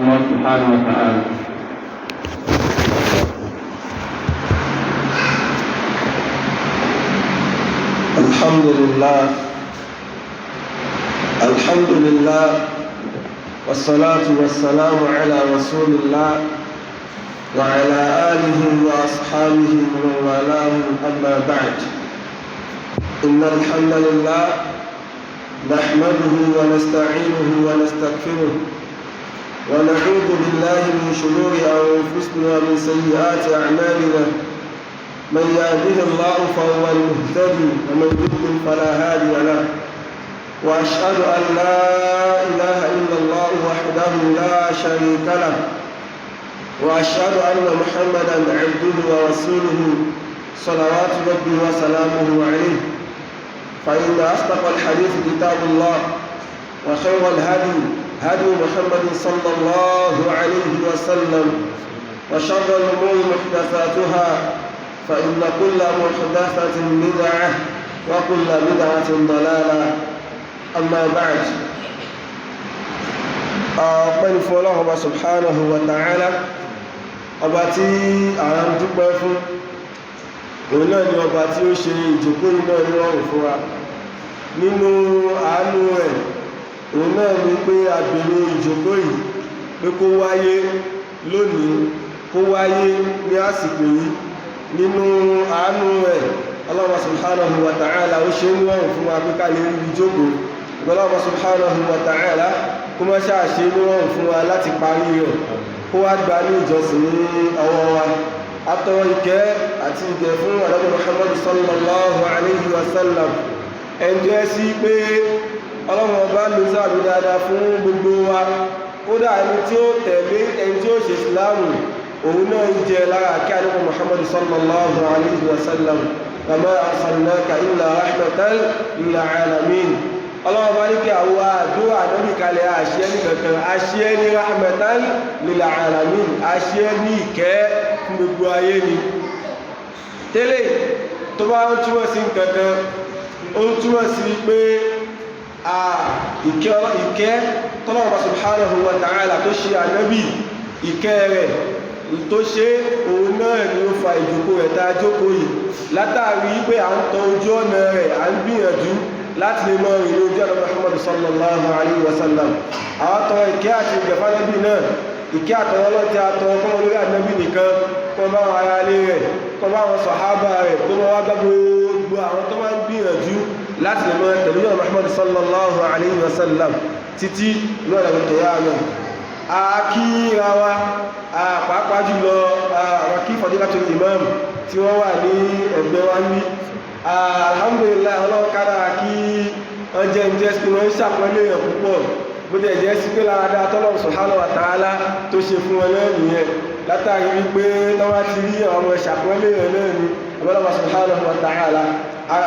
Allah subhanahu wa ta'ala. الحمد لله، الحمد لله، والصلاة والسلام على رسول الله وعلى آله وأصحابه ومن والاه. أما بعد، إن الحمد لله نحمده ونستعينه ونستغفره، ونعوذ بالله من شرور أنفسنا ومن سيئات أعمالنا. من يهده الله فهو المهتدي، ومن يضلل فلا هادي له. واشهد ان لا اله الا الله وحده لا شريك له، واشهد ان محمدا عبده ورسوله، صلوات ربي وسلامه عليه. فان اصدق الحديث كتاب الله، وخير الهدي هدي محمد صلى الله عليه وسلم، وشر الامور محدثاتها، فإن كل محدثة بدعة وكل بدعة ضلالة. أما بعد، ọpẹ́ ni fún Ọlọ́run Ọba subhanahu wa ta'ala, ọba tí a ń dúpẹ́ fún. Òun náà ni ọba tí ó ṣe ìjókòó yìí náà nírọ̀rùn fún wa. Nínú àánú rẹ̀, òun náà ni pé a gbèrò ìjókòó yìí pé kó wáyé lónìí, kó wáyé ní àsìkò yìí. Nínú àánú rẹ̀, Allah subhanahu wa ta'ala ó ṣe ní ọ̀rùn fún wa pé ká lè rí ìjókòó. Allah subhanahu wa ta'ala kó má ṣáà ṣe ní ọ̀rùn fún wa láti parí rẹ̀, kó wá gba ní ìjọsìn ní ọwọ́ wa. Atọrọ ìkẹ́ àti ìgẹ̀ fún Ànábì Muhammad sallallahu alayhi wa sallam, ẹni tó yẹ sí pé Ọlọ́run Ọba ló sáàbí dáadáa fún gbogbo wa. Kódà ẹni tí ó tẹ̀lé, ẹni tí ó ṣe Ìsìláàmù, òun náà ń jẹ lára kí Ànábì Muhammad sallallahu alayhi wa sallam. Wa ma arsalnaka illa rahmatan lil alamin. Ọlọ́run bá ní kí àwọn àdúrà ànábì kalẹ̀, àṣẹ ní kankan, àṣẹ ní rahmatan lil alamin, àṣẹ ní ìkẹ́ fún gbogbo ayé ni. Tẹ́lẹ̀ tó bá ń túmọ̀ sí nǹkankan, ó ń túmọ̀ sí pé ìkẹ́ tọ́lọ́run bá subhanahu wa ta'ala tó ṣe ànábì, ìkẹ́ rẹ̀ tó ṣe, òun náà ni ó fa ìjókòó rẹ̀ tá a jókòó yìí, látàrí pé à ń tọ ojú ọ̀nà rẹ̀, à ń gbìyànjú láti lè mọ ìrìn ojú ọ̀nà Muhammad sallallahu alayhi wa sallam. Àwọn tọrọ ìkẹ́ àti ìgẹ̀fà nábì náà, ìkẹ́ àtọwọ́ tí a tọrọ kọ́mọ lórí ànábì nìkan, kọ́ bá wọn ará ilé rẹ̀, kọ́ bá wọn sàhábà rẹ̀, kó mọ́ wá gbá gbogbo àwọn tó máa ń gbìyànjú láti lè mọ tẹ̀lé ọ̀nà Muhammad sallallahu alayhi wa sallam títí lọ́nà kìyámà. Akíra wa, pàápàá jùlọ àwọn kí Fadilatul Imam tí wọ́n wà ní ẹgbẹ́ wa ní. Alhamdulillah, ọlọ́kára kí wọ́n jẹ́ ìjẹ́ sí wọ́n ń ṣàpọ́nlé èèyàn púpọ̀. Bó tẹ̀ jẹ́ sí pé lára tọ́lọ̀ subhanahu wa ta'ala tó ṣe fún wọn náà nìyẹn, látàrí wípé tọ́wá ti rí àwọn ọmọ ṣàpọ́nlé èèyàn náà ni ọlọ́wọ́ subhanahu wa ta'ala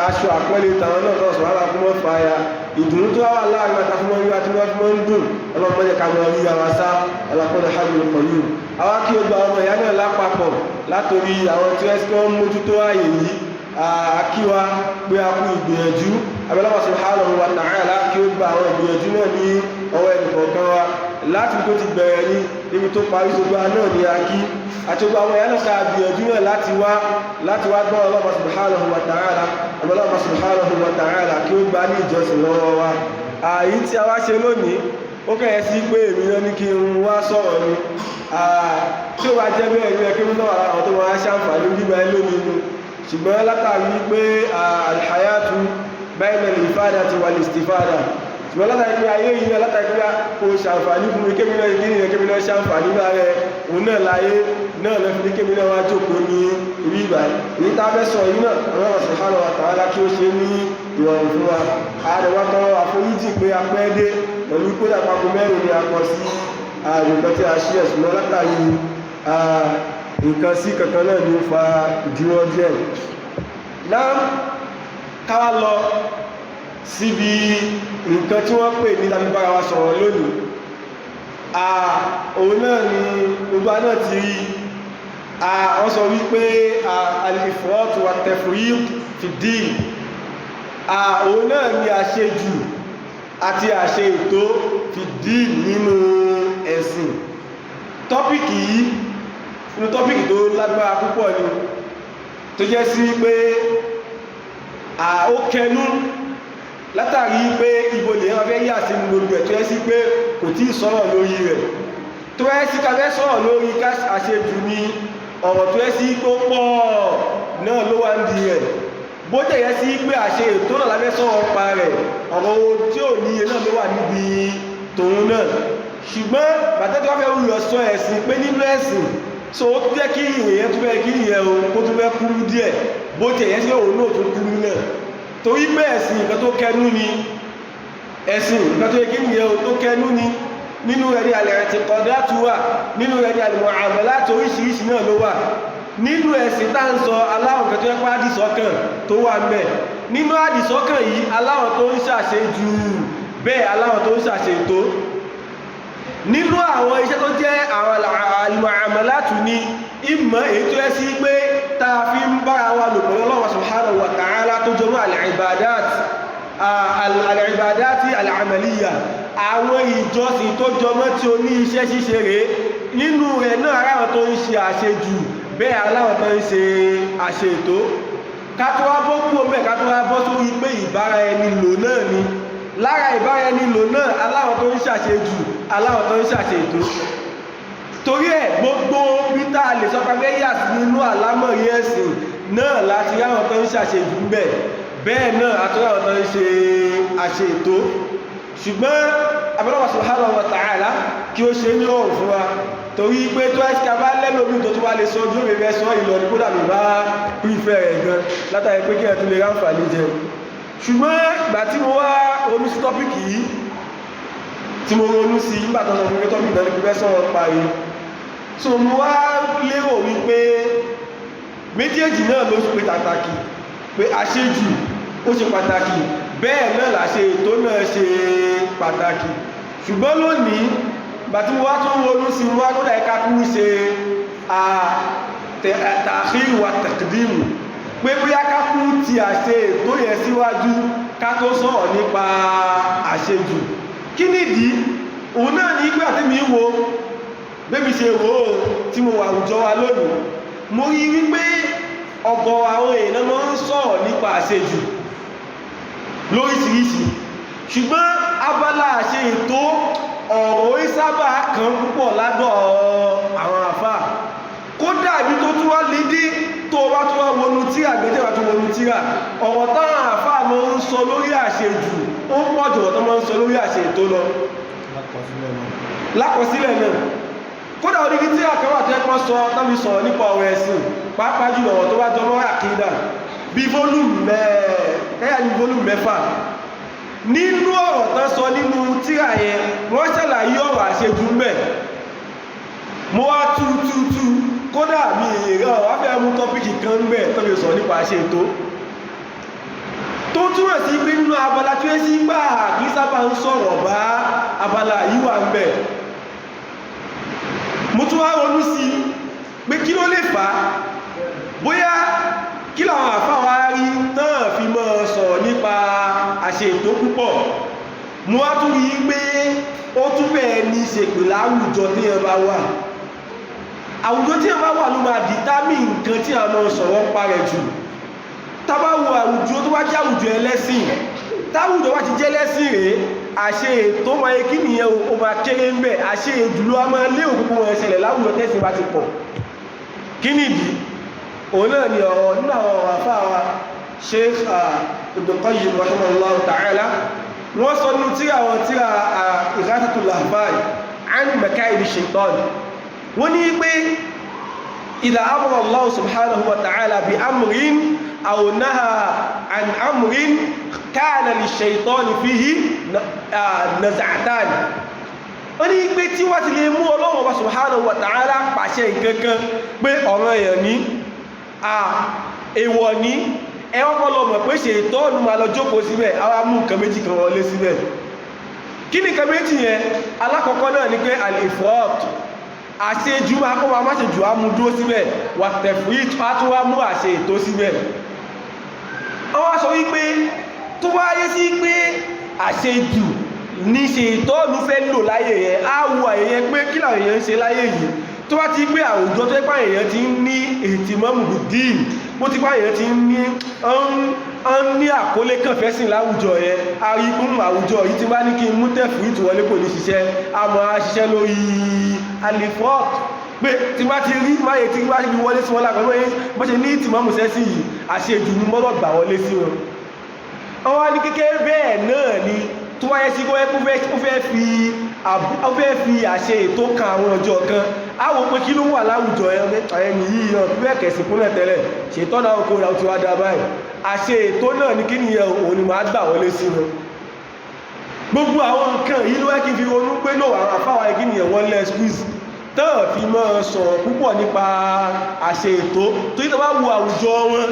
aṣọ àpọ́nlé tàwọn náà tọ́lọ̀ subhanahu wa ta'ala fàyà ìdùnnú tó wà láàrin àtàfún wọn rí àti wọ́n fi mọ́ ń dùn. Ọlọ́mọ jẹ́ ká mọ́ rí ara sá alákọ́lẹ̀ hajj qayyum. Àwọn kí o gba ọmọ ìyá náà lápapọ̀, látòrí àwọn tí wọ́n mójútó ààyè yìí, àkíwa pé a kú ìgbìyànjú. Abẹ́lọ́wọ́ subhanahu wa ta'ala kí ó gba àwọn ìgbìyànjú náà ní ọwọ́ ẹnìkọ̀ọ̀kan wa, láti tó ti bẹ̀rẹ̀ ní níbi tó parí. Gbogbo náà ní akí àti gbogbo àwọn ìyá náà ká gbìyànjú náà láti wá gbọ́ Allah subhanahu wa ta'ala. Abẹ́lọ́wọ́ subhanahu wa ta'ala kí ó gba ní ìjọsìn lọ́wọ́ wa. Àyí tí a wá ṣe lónìí, ó kẹ́yẹ sí pé èmi náà ní kí n wá sọ̀rọ̀ ni. Tí ó bá jẹ́ bẹ́ẹ̀ ní ẹkí náà àwọn tó máa ṣàǹfààní gbígbà lónìí inú, ṣùgbọ́n látàrí pé alhayatu bayna al-ifadati wal-istifada, ṣùgbọ́n látàrí pé ayé yìí náà, látàrí pé kò ṣàǹfààní fún mi, kémi náà ìdí nìyẹn, kémi náà ṣàǹfààní lára òun náà láyé náà lọ fi ní kémi náà wá jókòó ní ibi ìgbà èyí tá a fẹ́ sọ yìí náà. Allah subhanahu wa ta'ala kí ó ṣe ní ìrọ̀rùn fún wa. Àdàwà tọrọ àforíjì pé a pẹ́ dé pẹ̀lú kódà papò mẹ́rin ni a kọ sí nǹkan tí a ṣí ẹ̀sùn lọ, látàrí nǹkan sí kankan náà ní ó fa ìdíwọ́ díẹ̀ náà. Káwá lọ síbi nǹkan tí wọ́n pè ní tàbí bára wa sọ̀rọ̀ lónìí. Òun náà ni gbogbo náà ti rí. Wọ́n sọ wípé al-ifrat wa at-tafrit fi ddin, òun náà ni àṣejù àti àṣe ètò fi ddin nínú ẹ̀sìn. Topic yìí, inú topic tó lágbára púpọ̀ ni, tó jẹ́ sí pé ó kẹnu látàrí pé ibo lè rán fẹ́ yà sí gbogbo ẹ̀, tó yẹ sí pé kò tí ì sọ̀rọ̀ lórí rẹ̀. Tó yẹ sí ká fẹ́ sọ̀rọ̀ lórí ká àṣejù ni, ọ̀rọ̀ tó yẹ sí pé ó pọ̀ náà ló wà ń di rẹ̀. Bó tẹ̀ yẹ sí pé àṣe ètò náà láfẹ́ sọ̀rọ̀ pa rẹ̀, ọ̀rọ̀ tí ò níye náà ló wà níbi tòun náà. Ṣùgbọ́n bàtẹ́ tí wọ́n fẹ́ wúyọ sọ ẹ̀sìn pé nínú ẹ̀sìn, so ó tún jẹ́ kí ìrìn yẹn tún fẹ́ kí ìyẹn o kó tún fẹ́ kúrú díẹ̀, bó tẹ̀ yẹ sí òun náà tún kúrú náà, torí pé ẹ̀sìn nǹkan tó kẹnu ni. Ẹ̀sìn nǹkan tó yẹ kí ìyẹn o tó kẹnu ni. Nínú rẹ̀ ní al-i'tiqadat wà, nínú rẹ̀ ní al-mu'amalat oríṣiríṣi náà ló wà nínú ẹ̀sìn tá ń sọ. Aláwọ̀ kan tó yẹ pé àdìsọ́kàn tó wà ń bẹ̀ nínú àdìsọ́kàn yìí, aláwọ̀ tó ń ṣàṣejù bẹ́ẹ̀, aláwọ̀ tó ń ṣàṣètò nínú àwọn iṣẹ́ tó jẹ́ àwọn al-mu'amalat ní ìmọ̀, èyí tó yẹ sí pé tá a fi ń bára wa lò pẹ̀lú Allah subhanahu wa ta'ala, tó jọmọ́ al-ibadat, al-ibadat al-amaliyya, àwọn ìjọsìn tó jọmọ́ tí ó ní iṣẹ́ ṣíṣe rẹ̀. Nínú rẹ̀ náà, aláwọ̀ tó ń ṣe àṣejù bẹ́ẹ̀, aláwọ̀ tó ń ṣe àṣètò. Ká tó wá bọ́ kú omi ẹ̀, ká tó wá bọ́ sórí pé ìbára ẹni lò náà ni. Lára ìbára ẹni lò náà, aláwọ̀ tó ń ṣàṣejù, aláwọ̀ tó ń ṣàṣètò. Torí ẹ̀, gbogbo bí tá a lè sọ pé yà sí nínú àlámọ̀rí ẹ̀sìn náà láti ráwọn tó ń ṣàṣejù ń bẹ̀, bẹ́ẹ̀ náà àtúráwọn tó ń ṣe àṣètò. Ṣùgbọ́n abẹ́lọ́wọ̀ subhanahu wa ta'ala kí ó ṣe ní ọ̀rùn fún wa, torí pé tó ẹ́sìká bá lẹ́lòmí tó tún wá lè sọ ojú rẹ̀ sọ ìlọ ní, kódà mi bá pífẹ́ rẹ̀ gan látàrí pé kí ẹ̀ tún lè ráǹfààní jẹ. Ṣùgbọ́n ìgbà tí mo wá ronú sí topic yìí, tí mo ronú sí nígbà tó sọ fún mi topic náà ní pípẹ́ sọ̀rọ̀ parí, so mo wá lérò wípé méjèèjì náà ló ṣe pàtàkì, pé àṣejù ó ṣe pàtàkì, bẹ́ẹ̀ náà làṣe ètò náà ṣe pàtàkì. Ṣùgbọ́n lónìí, ìgbà tí mo wá tún ronú sí, mo wá kódà ẹ̀ka kú ṣe ta'khir wa taqdim, pé bóyá ká kú ti àṣe ètò yẹn síwájú ká tó sọ̀rọ̀ nípa àṣejù. Kí nìdí? Òun náà ní ìgbà tí mi wo bébí ṣe wò ó, tí mo wà àwùjọ wa lónìí, mo rí wípé ọ̀gọ̀rọ̀ àwọn èèyàn máa ń sọ̀rọ̀ nípa àṣejù lóríṣiríṣi, ṣùgbọ́n abala àṣe ètò, ọ̀rọ̀ orí sábà kan púpọ̀ ládọ̀ àwọn àfáà. Kódà ibi tó tún wá lè dé, tó bá tún wá wọnú tíra gbẹ́jẹ́ bá tún wọnú tíra, ọ̀rọ̀ táwọn àfáà máa ń sọ lórí àṣejù ó pọ̀ jù ọ̀rọ̀ tó máa ń sọ lórí àṣe ètò lọ lákọsílẹ̀ náà. Kódà odidi tíra kan wà tó yẹ kó sọ tàbí sọ̀rọ̀ nípa ọ̀rọ̀ ẹ̀sìn, pàápàá jùlọ ọ̀rọ̀ tó bá jọ mọ́ àkídà, bí volume ẹ̀yà ní volume 6. Nínú ọ̀rọ̀ tán sọ nínú tíra yẹn, wọ́n ṣàlàyé ọ̀rọ̀ àṣejù ń bẹ̀. Mo wá tú tú tú, kódà mi èrè ọ̀rọ̀ wá fẹ́ mú topic kan ń bẹ̀ tó fi sọ nípa àṣetò, tó túmọ̀ sí pé nínú abala tí ó sí gbà kí sábà ń sọ̀rọ̀ bá abala yìí wà ń bẹ̀. Mo tún wá ronú sí pé kí ló lè fà á, bóyá kí làwọn àfáà wá rí tán fi mọ́ sọ̀rọ̀ nípa àṣetò púpọ̀. Mo wá tún rí pé ó tún bẹ́ẹ̀ ní ṣe pẹ̀lú àwùjọ tí ẹ bá wà. Àwùjọ tí ẹ bá wà ló máa determine nǹkan tí a máa sọ̀rọ̀ pa rẹ̀ jù. Tá bá wo àwùjọ tó bá jẹ́ àwùjọ ẹlẹ́sìn, táwùjọ bá ti jẹ́ ẹlẹ́sìn rèé, àṣe ètò máa yẹ kí nìyẹn o máa kéré ń bẹ̀. Àṣe èjùlọ a máa lé òkú wọn ṣẹlẹ̀ láwùjọ tẹ́sìn bá ti pọ̀. Kí nìdí? Òun náà ni ọ̀rọ̀ nínú àwọn ọ̀rọ̀ àfáà wa Sheikh Ibn Qayyim rahimahullah ta'ala. Wọ́n sọ nínú tíra àwọn tíra Ighathatul Lahfan an Makaidi Shaitan, wọ́n ní pé idha amara Allah subhanahu wa ta'ala bi amrin aw naha an amrin kana lish-shaytani fihi naz'atan. Wọ́n ní pé tí wọ́n ti lè mú Ọlọ́run Ọba subhanahu wa ta'ala pàṣẹ nǹkankan pé ọ̀ràn èèyàn ní èèwọ̀ ní, ẹwọ́n kọ́ lọ mọ̀ pé ṣètọ́nù máa lọ jókòó síbẹ̀, àwa mú nǹkan méjì kan wọlé síbẹ̀. Kí ni nǹkan méjì yẹn? Alákọ̀ọ́kọ́ náà ni pé al-ifrat, àṣejù, máa kó máa má ṣe jù, á mú dúró síbẹ̀, wà tafrit, á tún wá mú àṣe ètò síbẹ̀. Wọ́n wá sọ wípé tó wáyé sí pé àṣejù Ní ṣe ìtọ́nù fẹ́ lò láyé yẹn, á wo àyè yẹn pé kí làwọn èèyàn ń ṣe láyé yìí. Tó bá ti pé àwùjọ tó pé èèyàn ti ń ní ètìmọ́mù bìdíìn, bó ti pé èèyàn ti ń ní ń ní àkólé kan fẹ́sìn láwùjọ yẹn, a rí fún àwùjọ yìí tí bá ní kí n mú tẹ̀fù ìtùwọlé kò ní ṣiṣẹ́. A máa ṣiṣẹ́ lórí alifọ́ọ̀tù pé tí bá ti rí máyé tí bá ti wọlé sí wọn lápẹ́ bó ṣe ní ìtìmọ́mù sẹ́sìn yìí, àṣejù ní mọ́rọ̀ gbà wọlé sí wọn. Wọ́n wá ní kékeré bẹ́ẹ̀ náà ni tó wáyé sí kó ó fẹ́ fi àṣẹ ètò kan àwọn ọjọ́ kan, á wò pé kí ló wà láwùjọ ẹni yìí náà bí ẹ̀kẹ̀sìn kúnlẹ̀ tẹ́lẹ̀ ṣètọ́nà oko rẹ̀ ti wá dá báyìí. Àṣẹ ètò náà ní kí nìyẹn, òun ni màá gbà wọlé sí wọn. Gbogbo àwọn nǹkan yìí ló wá kí n fi ronú pé náà àwọn àfáwà kí nìyẹn wọ́n lẹ́ squeeze tán fi mọ́ sọ̀rọ̀ púpọ̀ nípa àṣẹ ètò tó yí tó bá wo àwùjọ wọn.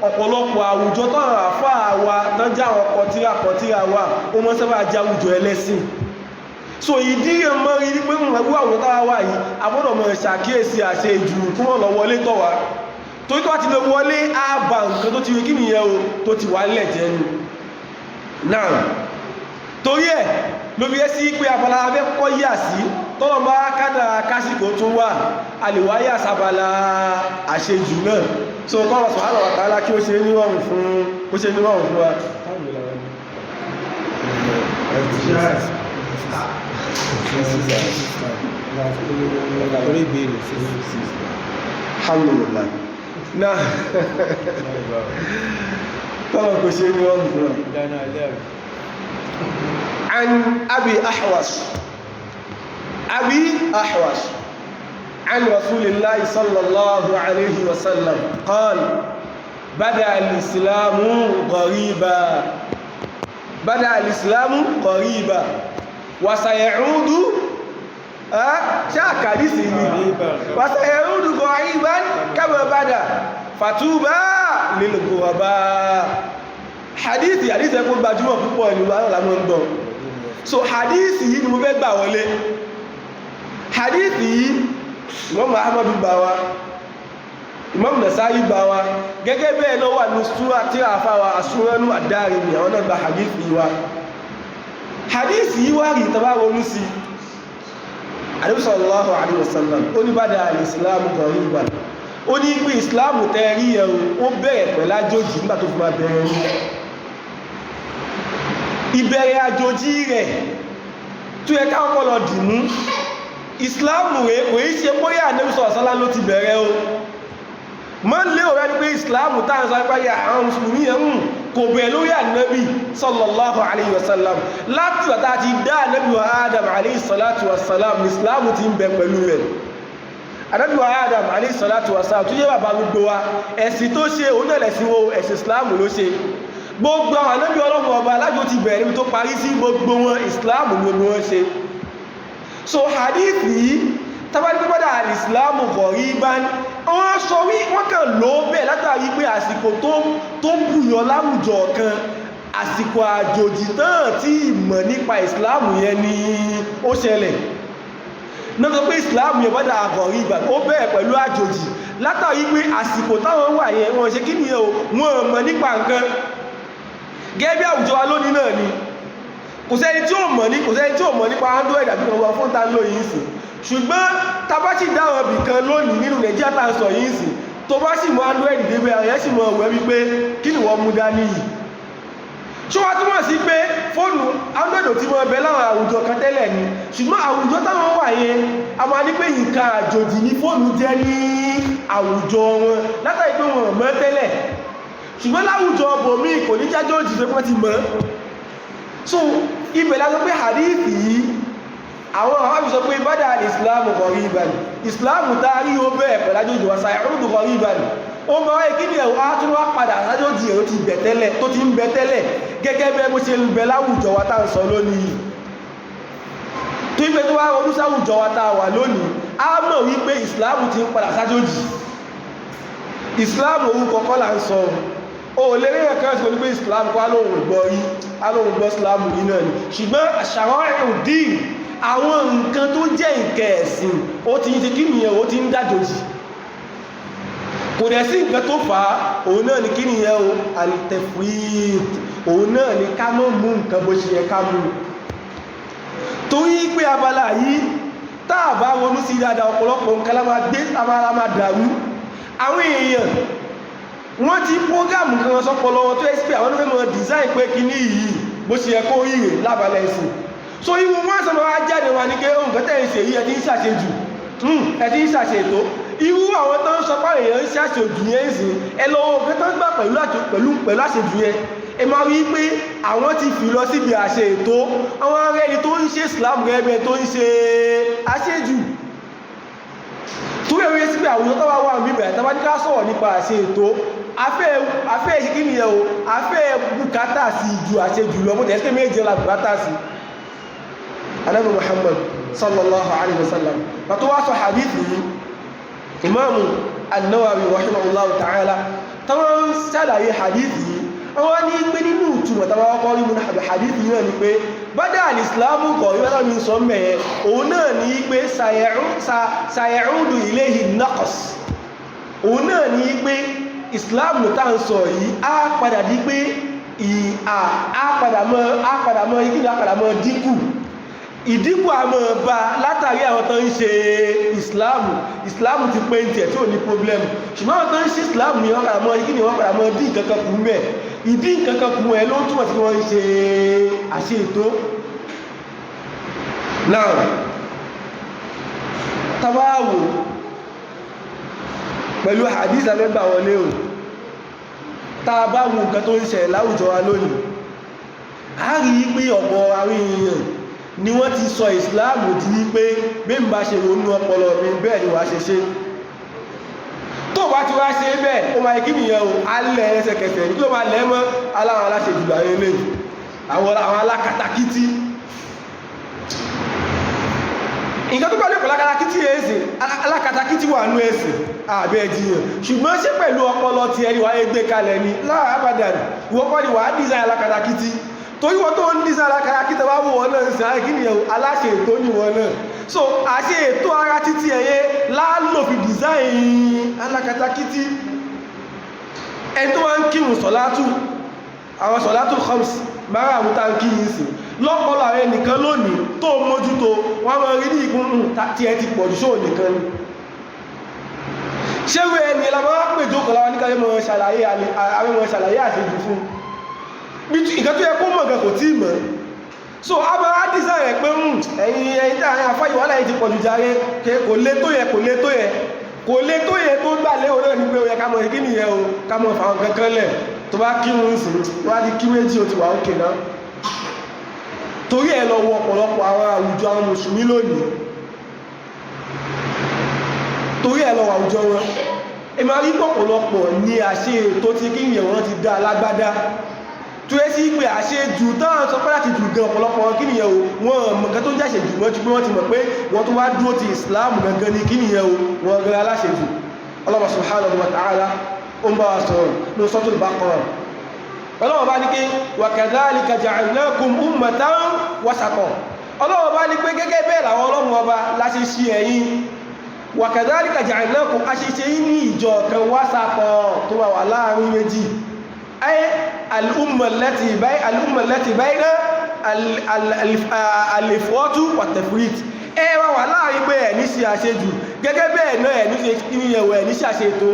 Ọ̀pọ̀lọpọ̀ àwùjọ tán àfáà wa tán jẹ́ àwọn kọtíra kọtíra wa, ó mọ́ sábà jẹ́ àwùjọ ẹlẹ́sìn. So ìdí mọ́ rí pé mọ̀ àwùjọ táwa wà yìí, a gbọ́dọ̀ mọ̀ ṣàkíyèsí àṣẹ ìjù kí wọ́n lọ wọlé tọ̀ wá, torí tó bá ti lè wọlé, á ba nǹkan tó ti rí kí nìyẹn o tó ti wà nílẹ̀ jẹ́ ni náà. Torí ẹ̀ ló fi yẹ sí pé abala abẹ́ kọ́kọ́ yà sí tọ́lọ̀ bá kádàrá kásìkò tún wà, a lè wá yà sábala àṣejù náà. So kọ́lọ̀ subhanahu wa ta'ala kí ó ṣe níwọ̀n fún ó ṣe níwọ̀n fún wa. Alhamdulillah náà, kọ́lọ̀ kò ṣe níwọ̀n fún wa. عن أبي أحوص أبي أحوص عن رسول الله صلى الله عليه وسلم قال: بدأ الإسلام غريبا، بدأ الإسلام غريبا وسيعود شاكا وسيعود غريبا كما بدأ فطوبى للغرباء. Hadithi, hadithi ẹkùn gbajúmọ̀ púpọ̀ ìlú aláàmọ́ ń gbọ́. So hadithi yìí ni mo fẹ́ gbà wọlé. Hadithi yìí, Imam Ahmadu gbà wá, Imam Nasa'i gbà wá, gẹ́gẹ́ bẹ́ẹ̀ náà wà ní súra tí a fà wá As-Sunanu ad-Darimi, àwọn náà gba hadithi yìí wá. Hadithi yìí wá rí tàbá ronú sí, Ànábì sallallahu alaihi wasallam ó ní bada al-islamu ghariban, ó ní pé ìsìláàmù tẹ́rí ẹ̀rù ó bẹ̀rẹ̀ pẹ̀lú àjòjì nígbà tó fi máa bẹ̀rẹ̀ ní ìbẹ̀rẹ̀ àjòjì rẹ̀ tó yẹ káwọn kọ́ lọ dìmú. Ìsìláàmù rẹ̀ kò í ṣe bóyá Ànábì sallallahu alaihi wasallam ló ti bẹ̀rẹ̀ o. Mọ́ lé òrẹ́ ní pé ìsìláàmù táà ń sọ pé àwọn mùsùlùmí yẹn ń kò bẹ̀rẹ̀ lórí Ànábì sallallahu alaihi wasallam. Láti wàtá ti dá Ànábì wa Adam alaihi salatu wasalam ní ìsìláàmù ti ń bẹ pẹ̀lú rẹ̀. Ànábì wa Adam alayhi salatu wa salam tó jẹ́ bàbá gbogbo wa, ẹ̀sìn tó ṣe òun náà lẹ̀sìn wo, ẹ̀sìn Islam ló ṣe. Gbogbo àwọn ànábì Ọlọ́run ọba alájò ti bẹ̀rẹ̀ níbi tó parí sí, gbogbo wọn Islam gbogbo wọn ṣe. So hadith yìí tàbí pípọ́dà alìsìláàmù ghariban, wọ́n sọ wí wọ́n kàn ló bẹ̀ látàrí pé àsìkò tó bùyọ láwùjọ kan, àsìkò àjòjì tán tí ìmọ̀ nípa ìsìláàmù yẹn ni ó ṣẹlẹ̀ náà, sọ pé ìsìláàmù yẹn bọ́dà àgọ̀rí ìgbà ó bẹ̀rẹ̀ pẹ̀lú àjòjì látàrí pé àsìkò táwọn wà yẹn wọ́n ṣe kí ni o, wọ́n mọ̀ nípa nǹkan. Gẹ́gẹ́ bí àwùjọ wa lónìí náà ni kò sẹ́ni tí ò mọ̀ ní kò sẹ́ni tí ò mọ̀ nípa Android àbí ọmọ fún ta ló yìí sìn. Ṣùgbọ́n tá bá sì dáwọn ibì kan lónìí nínú Nàìjíríà tá a sọ yìí sìn, tó bá sì mọ Android débẹ̀, àwọn yẹn sì mọ ọ̀wẹ́ wípé kí ni wọ́n mú dání yìí. Ṣó wá túmọ̀ sí pé fóònù Android ò ti mọ ẹbẹ láwọn àwùjọ kan tẹ́lẹ̀ ni? Ṣùgbọ́n àwùjọ táwọn wà yẹn, a máa ní pé nǹkan àjòjì ní fóònù jẹ́ ní àwùjọ wọn látàrí pé wọn ò mọ̀ tẹ́lẹ̀. Ṣùgbọ́n láwùjọ bòmí kò ní jájọ́jì tó pọ́n ti mọ̀. So ibẹ̀ la sọ pé hadith yìí, àwọn àwọn àbí sọ pé bada al-islamu ghariban, ìsìláàmù tá a rí ó bẹ̀rẹ̀ pẹ̀lú àjòjì wa sayaudu ghariban, ó máa wáyé kí ni ẹ̀wọ̀ á tún wá padà àjòjì èrò ti bẹ̀ tẹ́lẹ̀ tó ti ń bẹ tẹ́lẹ̀, gẹ́gẹ́ bẹ́ẹ̀ bó ṣe ń bẹ láwùjọ wa tá à ń sọ lónìí. Tó ibẹ̀ tó wá ronú sáwùjọ wa tá a wà lónìí, á mọ̀ wípé ìsìláàmù ti ń padà sájòjì. Ìsìláàmù orúkọ kọ́ là ń sọ o, lè rí ẹ̀kan ṣe ní pé islam kọ́ alóhùn gbọ́ rí, alóhùn gbọ́ islam yìí náà ni. Ṣùgbọ́n ṣàrọ́rùn dín àwọn nǹkan tó jẹ́ nǹkan ẹ̀sìn ó ti ń ṣe kí nìyẹn, ó ti ń dájòjì. Kò dẹ̀ sí nǹkan tó fà á, òun náà ni kí nìyẹn o, al-tafwid, òun náà ni ká mọ́ mú nǹkan bó ṣe yẹ ká mú. Torí pé abala yìí, táà bá ronú sí dáadáa, ọ̀pọ̀lọpọ̀ nǹkan la máa gbé, abala máa dàrú. Àwọn èèyàn wọ́n ti program kan sọ́pọlọ wọn tó ẹ́ sí pé àwọn onífẹ́ mọ̀ design pé kíní yìí, bó ṣe yẹ kó rí rè lábalẹ̀ ẹ̀sìn. So irú wọn sọ máa jáde wà ní pé ohun kan tẹ̀ ń ṣe yìí, ẹ ti ń ṣàṣejù, ẹ ti ń ṣàṣètò. Irú àwọn tó ń sọ pé èèyàn ń ṣàṣejù yẹn ń sìn, ẹ lọ wo nǹkan tó ń gbà pẹ̀lú àṣejù yẹn, ẹ máa rí pé àwọn ti fi lọ síbi àṣẹ ètò. Àwọn ará ẹni tó ń ṣe Islam rẹ̀ tó ń ṣe àṣejù, torí ẹ̀rí sí pé àwùjọ tó wà wà níbẹ̀, tàbá ní ká sọ̀rọ̀ nípa àṣẹ ètò, afẹ́ ṣe kí nìyẹn o, afẹ́ bùkátà sí ju àṣejù lọ. Bó tẹ̀ ẹ́ méje la bùkátà sí. Ànábì Muhammad sallallahu alaihi wasallam pàtó wá sọ hadith yìí, Imamu An-Nawawi rahimahullahu ta'ala, táwọn ṣàlàyé hadith yìí, wọ́n ní pé nínú ìtumọ̀ tàbí ọkọ̀ rí múnà hadith yìí náà ni pé bada al-islamu kọ̀ ìwọ́n mi sọ mẹ́yẹ, òun náà ní pé sayaudu ilayhi naqs. Òun náà ní pé Islam tá ń sọ yìí á padà di pé á padà mọ́, á padà mọ́ ikú, á padà mọ́ dínkù. Ìdínkù àmọ́ bá látàrí àwọn tó ń ṣe Ìsìláàmù. Ìsìláàmù ti pé ní tiẹ̀ tí ò ní problem, ṣùgbọ́n àwọn tó ń ṣe Ìsìláàmù ni wọ́n padà mọ́ kí ni, wọ́n padà mọ́ dín nǹkan kan kù mẹ́. Ìdí nǹkan kan kù ẹ ló túmọ̀ sí wọ́n ń ṣe àṣe ètò náà. Tabawo pẹ̀lú hadith abẹ́gbà wọlé o, tá a bá wo nǹkan tó ń ṣẹlẹ̀ láwùjọ wa lónìí, a rí i pé ọ̀pọ̀ àwọn èèyàn ni wọ́n ti sọ Ìsìláàmù di wípé bí n bá ṣe ronú ọpọlọ mi, bẹ́ẹ̀ ni wàá ṣe ṣe. Tó bá ti wá ṣe bẹ́ẹ̀, ó máa kí nìyẹn o, alẹ́ ẹsẹ̀kẹsẹ̀ ní kí ló máa lẹ́ mọ́ aláwọn aláṣẹ jùlọ, àwọn eléyìí, àwọn alákatakítí. Nǹkan tó bá lè pẹ̀lú alákatakítí ẹ̀sìn, alákatakítí wà nú ẹ̀sìn àbẹ́ ẹ̀jìyàn, ṣùgbọ́n ṣé pẹ̀lú ọpọlọ ti ẹni wàá gbé kalẹ̀ ni? Láàbàdàn ìwọ kọ́ ni wàá dísáì alákatakítí, torí wọ́n tó ń dísáì alákatakítí wá wò wọ́n náà ń sìn kí nìyẹn, aláṣẹ ètò ní wọn náà. So àṣẹ ètò ara títí ẹ̀yẹ láàlò fi dísáì alákatakítí. Ẹni tó wá ń kírun sọ̀látù, àwọn sọ̀látù khams márààrún tá ń kí yìí sí lọ́pọ̀lọ́ àwọn ẹnìkan lónìí tó mójútó, wọ́n máa rí ní ìkún tí ẹ ti pọ̀jù sóò nìkan ni. Ṣéwé ẹni ẹlá máa pè jókòó láwọn ní káyé mọ́ ṣàlàyé àṣejù fún nǹkan tó yẹ kó mọ̀ gan kò tí mọ̀. So a máa dísà rẹ̀ pé ẹ̀yin ẹ̀yin tí àwọn afáyí wàhálà yìí ti pọ̀jù jàre, kò lé tó yẹ, kò lé tó yẹ, kò lé tó yẹ. Tó gbà lé òun náà ni pé ó yẹ ká mọ̀ kí nìyẹn o, ká mọ̀ fàwọn kankan lẹ̀. Tó bá kírun sí, tó bá ti kí méjì, ó ti wà ókè náà. Torí ẹ lọ wo ọ̀pọ̀lọpọ̀ àwọn àwùjọ àwọn mùsùlùmí lónìí, torí ẹ lọ wọ àwùjọ wọn, ẹ máa rí pọ̀pọ̀lọpọ̀ ní àṣẹ ètò tí kí ìyẹn wọn ti dá alágbádá tó yẹ sí pé àṣẹ jù táwọn sọ pé láti jù gan, ọ̀pọ̀lọpọ̀ wọn kí nìyẹn o, wọn mọ̀ nǹkan tó ń jàṣẹ jù wọ́n ti pé wọ́n ti mọ̀ pé wọ́n tó wá dúró ti Islam gangan ní kí nìyẹn o, wọ́n gan aláṣẹ jù. Allah subhanahu wa ta'ala ó ń bá wa sọ̀rọ̀ ní Suratul Baqarah. Ọlọ́wọ́ bá ní pé wa kadhalika ja'alnakum ummatan wasata. Ọlọ́wọ́ bá ní pé gẹ́gẹ́ bẹ́ẹ̀ làwọn Ọlọ́run Ọba láti ṣe ẹ̀yin, wa kadhalika ja'alnakum, a ṣe ṣe yín ní ìjọ kan, wasata, tó wà wà láàrin méjì, ay al-umma allati bayna al-ifratu wat-tafrit. Ẹ wà wà láàrin pé ẹ̀ ní ṣe àṣejù, gẹ́gẹ́ bẹ́ẹ̀ náà ẹ̀ ní ṣe ìyẹ̀wò, ẹ̀ ní ṣe àṣetò.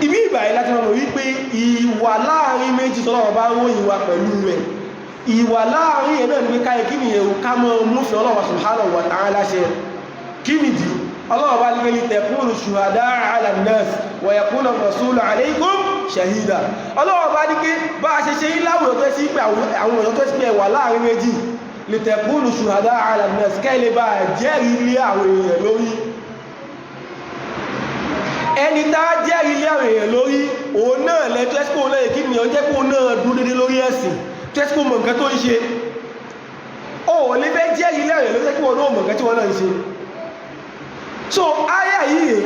Ibi ìbàyí láti mọ̀ wípé ìwà láàrin méjì tọ́lọ́wọ́ bá ròyìn wa pẹ̀lú rẹ̀, ìwà láàrin ẹ̀ náà ní pé káyẹ kí nìyẹn o, ká mọ́ múfẹ́ Ọlọ́run subhanahu wa ta'ala ṣe. Kí nìdí? Ọlọ́run bá ní litakunu shuhada'a 'ala an-nas wa yakuna ar-rasulu 'alaykum shahida. Ọlọ́run bá ní pé bá a ṣe ṣe yín láwùjọ tó sí pé àwọn èèyàn tó sí pé wà láàrin méjì, litakunu shuhada'a 'ala an-nas, kẹ́ lè bá jẹ́rìí lé àwọn èèyàn lórí. Ẹni tá jẹ́rìí lé àwọn èèyàn lórí, òun náà lẹ tó ẹ́sìpò náà kí ni ọ jẹ́ kó náà dúró dédé lórí ẹ̀sìn, tó ẹ́sìpò mọ̀ nǹkan tó ń ṣe. Ó lè fẹ́ jẹ́rìí lé àwọn èèyàn lórí kí wọ́n náà mọ̀ nǹkan tí wọ́n náà ń ṣe. So ayé yìí rè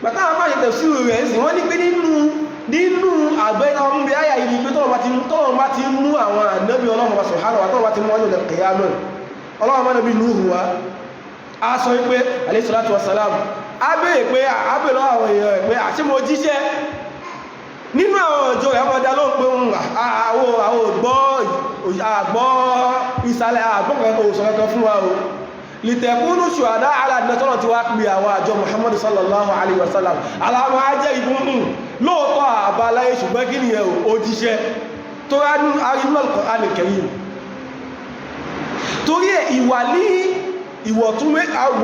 bàtà àwọn máa ṣe tẹ̀síìrì rẹ̀ sí, wọ́n ní pé nínú àgbẹ̀ táwọn mú bí ayé yìí ni pé tọ́lọ́ bá ti mú àwọn ànábì Ọlọ́run bá subhanahu wa tọ́lọ́ bá ti mú wọn lòdì kìyàmù. Ọlọ́run bá nàbí Nuhu wa, a sọ wípé alayhi salatu wassalam, a béèrè pé a béèrè lọ́wọ́ àwọn èèyàn rẹ̀ pé àṣé mo jíṣẹ́? Nínú àwọn ọjọ́ rẹ̀, wọ́n dá lóhùn pé àwọn ògbọ́ àgbọ́ Ìsàlẹ̀ àgbọ̀n òsàn kankan fún wa o. Lìtẹ̀kúnú ṣùhàdá aládìnàtọ́nà tí wá pè àwọn àjọ Muhammadu sallallahu alaihi wasallam aláwọ̀ ajẹ́ ìbúnmù lóòtọ́ àbáláyé, ṣùgbọ́n kí nìyẹn o jíṣẹ́ tó ránú Al-Qur'an Al-Karim. Torí ẹ̀ ìwà ní ìwọ̀tún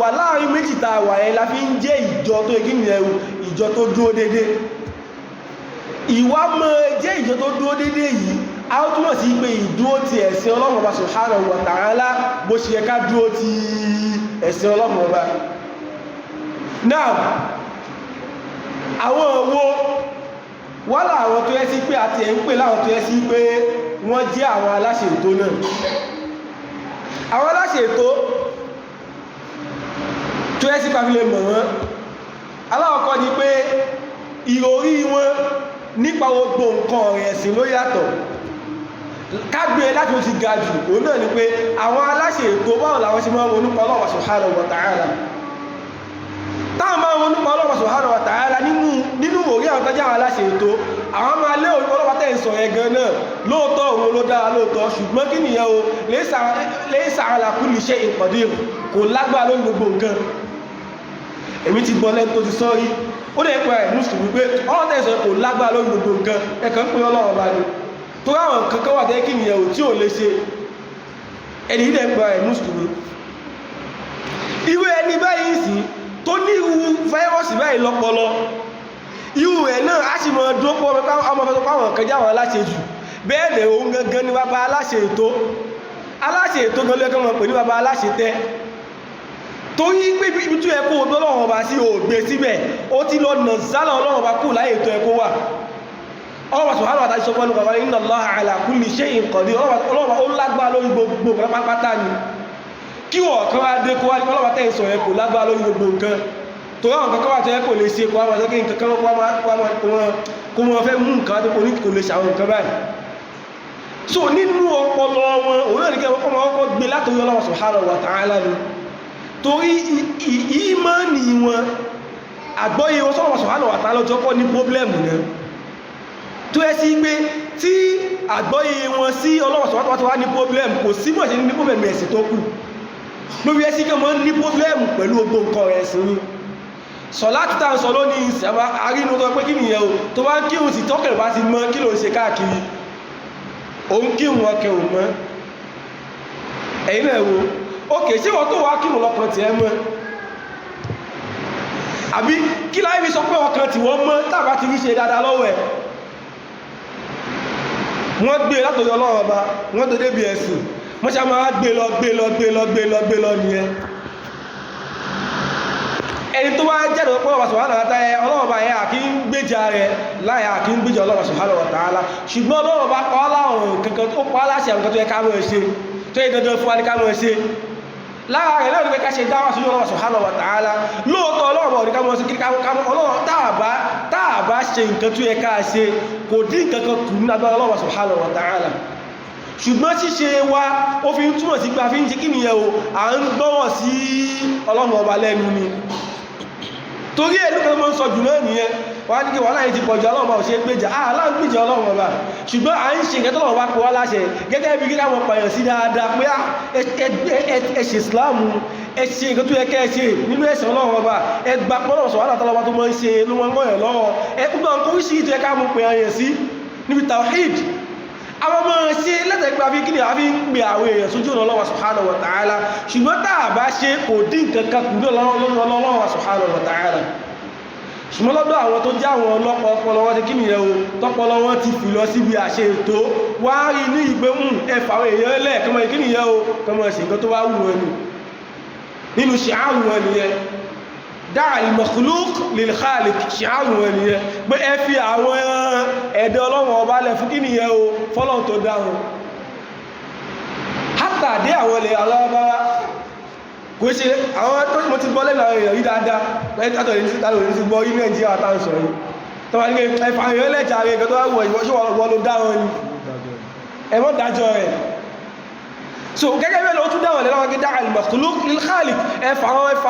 wà láàrin méjì tá a wà ẹ́ la fi ń jẹ́ ìjọ tó kí nìyẹn o, ìjọ tó dúró dédé. Ìwà mọ́ jẹ́ ìjọ tó dúró dédé yìí, a ó túnmọ̀ sí pé ìdúró ti ẹ̀sìn Ọlọ́run Ọba subhanahu wa ta'ala bó ṣe yẹ ká dúró ti ẹ̀sìn Ọlọ́run Ọba. Náà àwọn owó wà láwọn tó yẹ sí pé àti ẹ̀ ń pè láwọn tó yẹ sí pé wọ́n jẹ́ àwọn aláṣẹ ètò náà. Àwọn aláṣẹ ètò tó yẹ sí pàfilẹ̀ mọ̀ wọ́n, aláwọ̀kọ́ ni pé ìròrí wọn nípa gbogbo nǹkan ọ̀rẹ̀ ẹ̀sìn ló yàtọ̀. Kágbé láti ó ti ga jù, òun náà ni pé àwọn aláṣẹ ètò báwọn làwọn ṣe máa ń ronú pa Ọlọ́run subhanahu wa ta'ala. Táwọn máa ń ronú pa Ọlọ́run subhanahu wa ta'ala nínú orí àwọn tọ́jú àwọn aláṣẹ ètò, àwọn máa lé òun Ọlọ́run tẹ́ ń sọ yẹn gan náà lóòótọ́ òun ló dára lóòótọ́, ṣùgbọ́n kí nìyẹn o, laysa ala kulli shay'in qadir, kò lágbára lórí gbogbo nǹkan. Èmi ti gbọ́ lẹ́nu tó ti sọ rí, ó lè pẹ́ ẹ̀ mùsùlùmí pé Ọlọ́run tẹ́ ń sọ yẹn kò lágbára lórí gbogbo nǹkan, ẹ̀kan ń pè Ọlọ́run ọba ni tó ráwọn kankan wà tẹ́ kí nìyẹn ò tí ò lè ṣe. Ẹni ilẹ̀ ń pa ẹ̀ mùsùlùmí, irú ẹni báyìí sì tó ní irú fáírọ́ọ̀sì báyìí lọ́pọlọ, irú ẹ̀ náà á sì mọ̀ dúró pọ̀ ọmọ fẹ́ pàwọn kan jáwọn aláṣẹ jù bẹ́ẹ̀ lẹ̀. Òun gangan ní bàbá aláṣẹ ètò, aláṣẹ ètò gan lẹ́kọ́ mọ̀ pé ní bàbá aláṣẹ tẹ́, torí pé ibi tó yẹ kó Ọlọ́run ọba sí ò gbé síbẹ̀, ó ti lọ nà sálà Ọlọ́run ọba kù láyé ètò ẹ̀kọ́ wà. Ọlọ́run subhanahu wa ta'ala sọ fún ọlọ́run inna Allaha ala kulli shay'in qadir, Ọlọ́run ó lágbára lórí gbogbo pátápátá ni. Kí wọ́n kan wá dé kó wá ní Ọlọ́run tẹ́ ìsọ̀ yẹn kò lágbára lórí gbogbo nǹkan, tó ráwọn kankan wà tó yẹ kò lè ṣe, kó wá wọn sókè nǹkan kó wọn fẹ́ mú nǹkan tó ní kò lè ṣàwọn nǹkan báyìí. So nínú ọpọlọ wọn, òun náà ní kí wọ́n kọ́ gbé látòrí Ọlọ́run subhanahu wa ta'ala ni, torí ìmánì wọn, àgbọ́yé wọn sọ́wọ́n subhanahu wa ta'ala jọ kọ́ ní pọ́blẹ́mù náà tó ẹ́ sí pé tí àgbọ́yé wọn sí Ọlọ́run subhanahu wa ta'ala ní pọ́blẹ́mù, kò sí mọ̀ sí ní pọ́blẹ́mù ẹ̀sìn tó kù lórí ẹ́ sí kí wọ́n ní pọ́blẹ́mù pẹ̀lú gbogbo nǹkan ẹ̀sìn ni. Sọ̀lá títà ń sọ lónìí ìsẹ̀wá arínú tó pé kí nìyẹn o, tó bá ń kírun sí tọ́kẹ̀rẹ̀ bá ti mọ́ kí ló ń ṣe káàkiri, òun kírun ọkẹ̀ ò mọ́. Ẹ̀yin náà wo ókè, ṣé wọ́n tó wá kírun lọ́kàn tiẹ̀ mọ́? Àbí kí láyé fi sọ pé ọkàn tí wọ́n mọ́ tàbá ti rí ṣe dáadáa lọ́wọ́ ẹ̀? Wọ́n gbé látòrí Ọlọ́run ọba, wọ́n tó débi ẹ̀sìn, wọ́n ṣe máa gbé lọ gbé lọ gbé lọ gbé lọ gbé lọ nìyẹn. Ẹni tó wá jẹ́ ìdọ̀pọ̀ Ọlọ́run subhanahu wa ta'ala, Ọlọ́run ọba yẹn àkí ń gbèjà rẹ̀ láyà, àkí ń gbèjà Ọlọ́run subhanahu wa ta'ala, ṣùgbọ́n Ọlọ́run ọba pa láwọn kankan, ó pa láṣẹ àwọn kan tó yẹ ká mọ̀ ṣe, tó yẹ dandan fún wa ní ká mọ̀ ṣe. Lára rẹ̀ lẹ́nu pé ká ṣe dáwà sí Ọlọ́run subhanahu wa ta'ala. Lóòótọ́ Ọlọ́run ọba òní ká mọ̀ sí kí Ọlọ́run táàbá ṣe nǹkan tó yẹ ká ṣe, kò dín nǹkan kan kù nínú agbára Ọlọ́run subhanahu wa ta'ala, ṣùgbọ́n ṣíṣe wa ó fi ń túmọ̀ sí pé a fi ń ṣe kí nìyẹn o, à ń gbọ́rọ̀ sí Ọlọ́run ọba lẹ́nu ni. Torí ẹ̀ lókè mọ́ ń sọ jù náà nìyẹn, wọ́n á ní kí wàhálà yìí ti pọ̀jù, Ọlọ́run ọba ò ṣe é gbèjà, àlá ń gbèjà Ọlọ́run ọba, ṣùgbọ́n à ń ṣe nǹkan tọ́lọ́run ọba kó wá láṣẹ gẹ́gẹ́ bí kí káwọn pààyàn sí dáadáa pé ẹ ṣe Ìsìláàmù, ẹ ṣe nǹkan tó yẹ kẹ́ ẹ ṣe nínú ẹ̀sìn Ọlọ́run ọba, ẹ gbà pé Ọlọ́run subhanahu wa ta'ala tó máa ń ṣe ló máa ń gbọ́yàn lọ́wọ́, ẹ gbogbo àwọn oríṣiríṣi tó yẹ ká mú pè àyàn sí níbi tawhid, àwọn ọmọ ṣe lẹ́tẹ̀ẹ́gbà fi kí ni a fi ń pè àwọn èèyàn sójú ọ̀nà Ọlọ́run subhanahu wa ta'ala. Ṣùgbọ́n tá a bá ṣe kò dín nǹkan kan kù ní Ọlọ́run subhanahu wa ta'ala. Ṣùgbọ́n lọ́dọ̀ àwọn tó jẹ́ àwọn ọlọ́pọ̀ ọpọlọ wọn ti kí nìyẹn o, tọpọlọ wọn ti fi lọ síbi àṣẹ ètò, wá rí ní ìgbé ẹfà àwọn èèyàn lẹ̀ kọmọ kí nìyẹn o, kọmọ ṣe nǹkan tó wá wù wọn ni nínú ṣìáàrù wọn nìyẹn. Dáa al-makhluq lil-khaliq, ṣìáàrù wọn nìyẹn, pé ẹ fi àwọn ẹ̀dẹ́ Ọlọ́run ọba lẹ̀ fún kí nìyẹn o, fọ́lọ́run tó dá wọn. Hátà dé àwọn ilẹ̀ alábára kò ṣe àwọn tó mo ti gbọ́ lẹ́nu àwọn èèyàn yìí dáadáa, látọ̀ ní ti gbọ́ ní Nàìjíríà tá ń sọ yìí, tó wà ní ẹfà èèyàn lẹ́jà rẹ̀ nǹkan tó wà wọ̀ ìwọ́ wọ́n ló dá wọn ni, ẹ mọ́ dájọ́ rẹ̀. So gẹ́gẹ́ bẹ́ẹ̀ ló tún dáwọn lẹ́nu àwọn gẹ́gẹ́ al-makhluq lil-khaliq, ẹfà àwọn ẹfà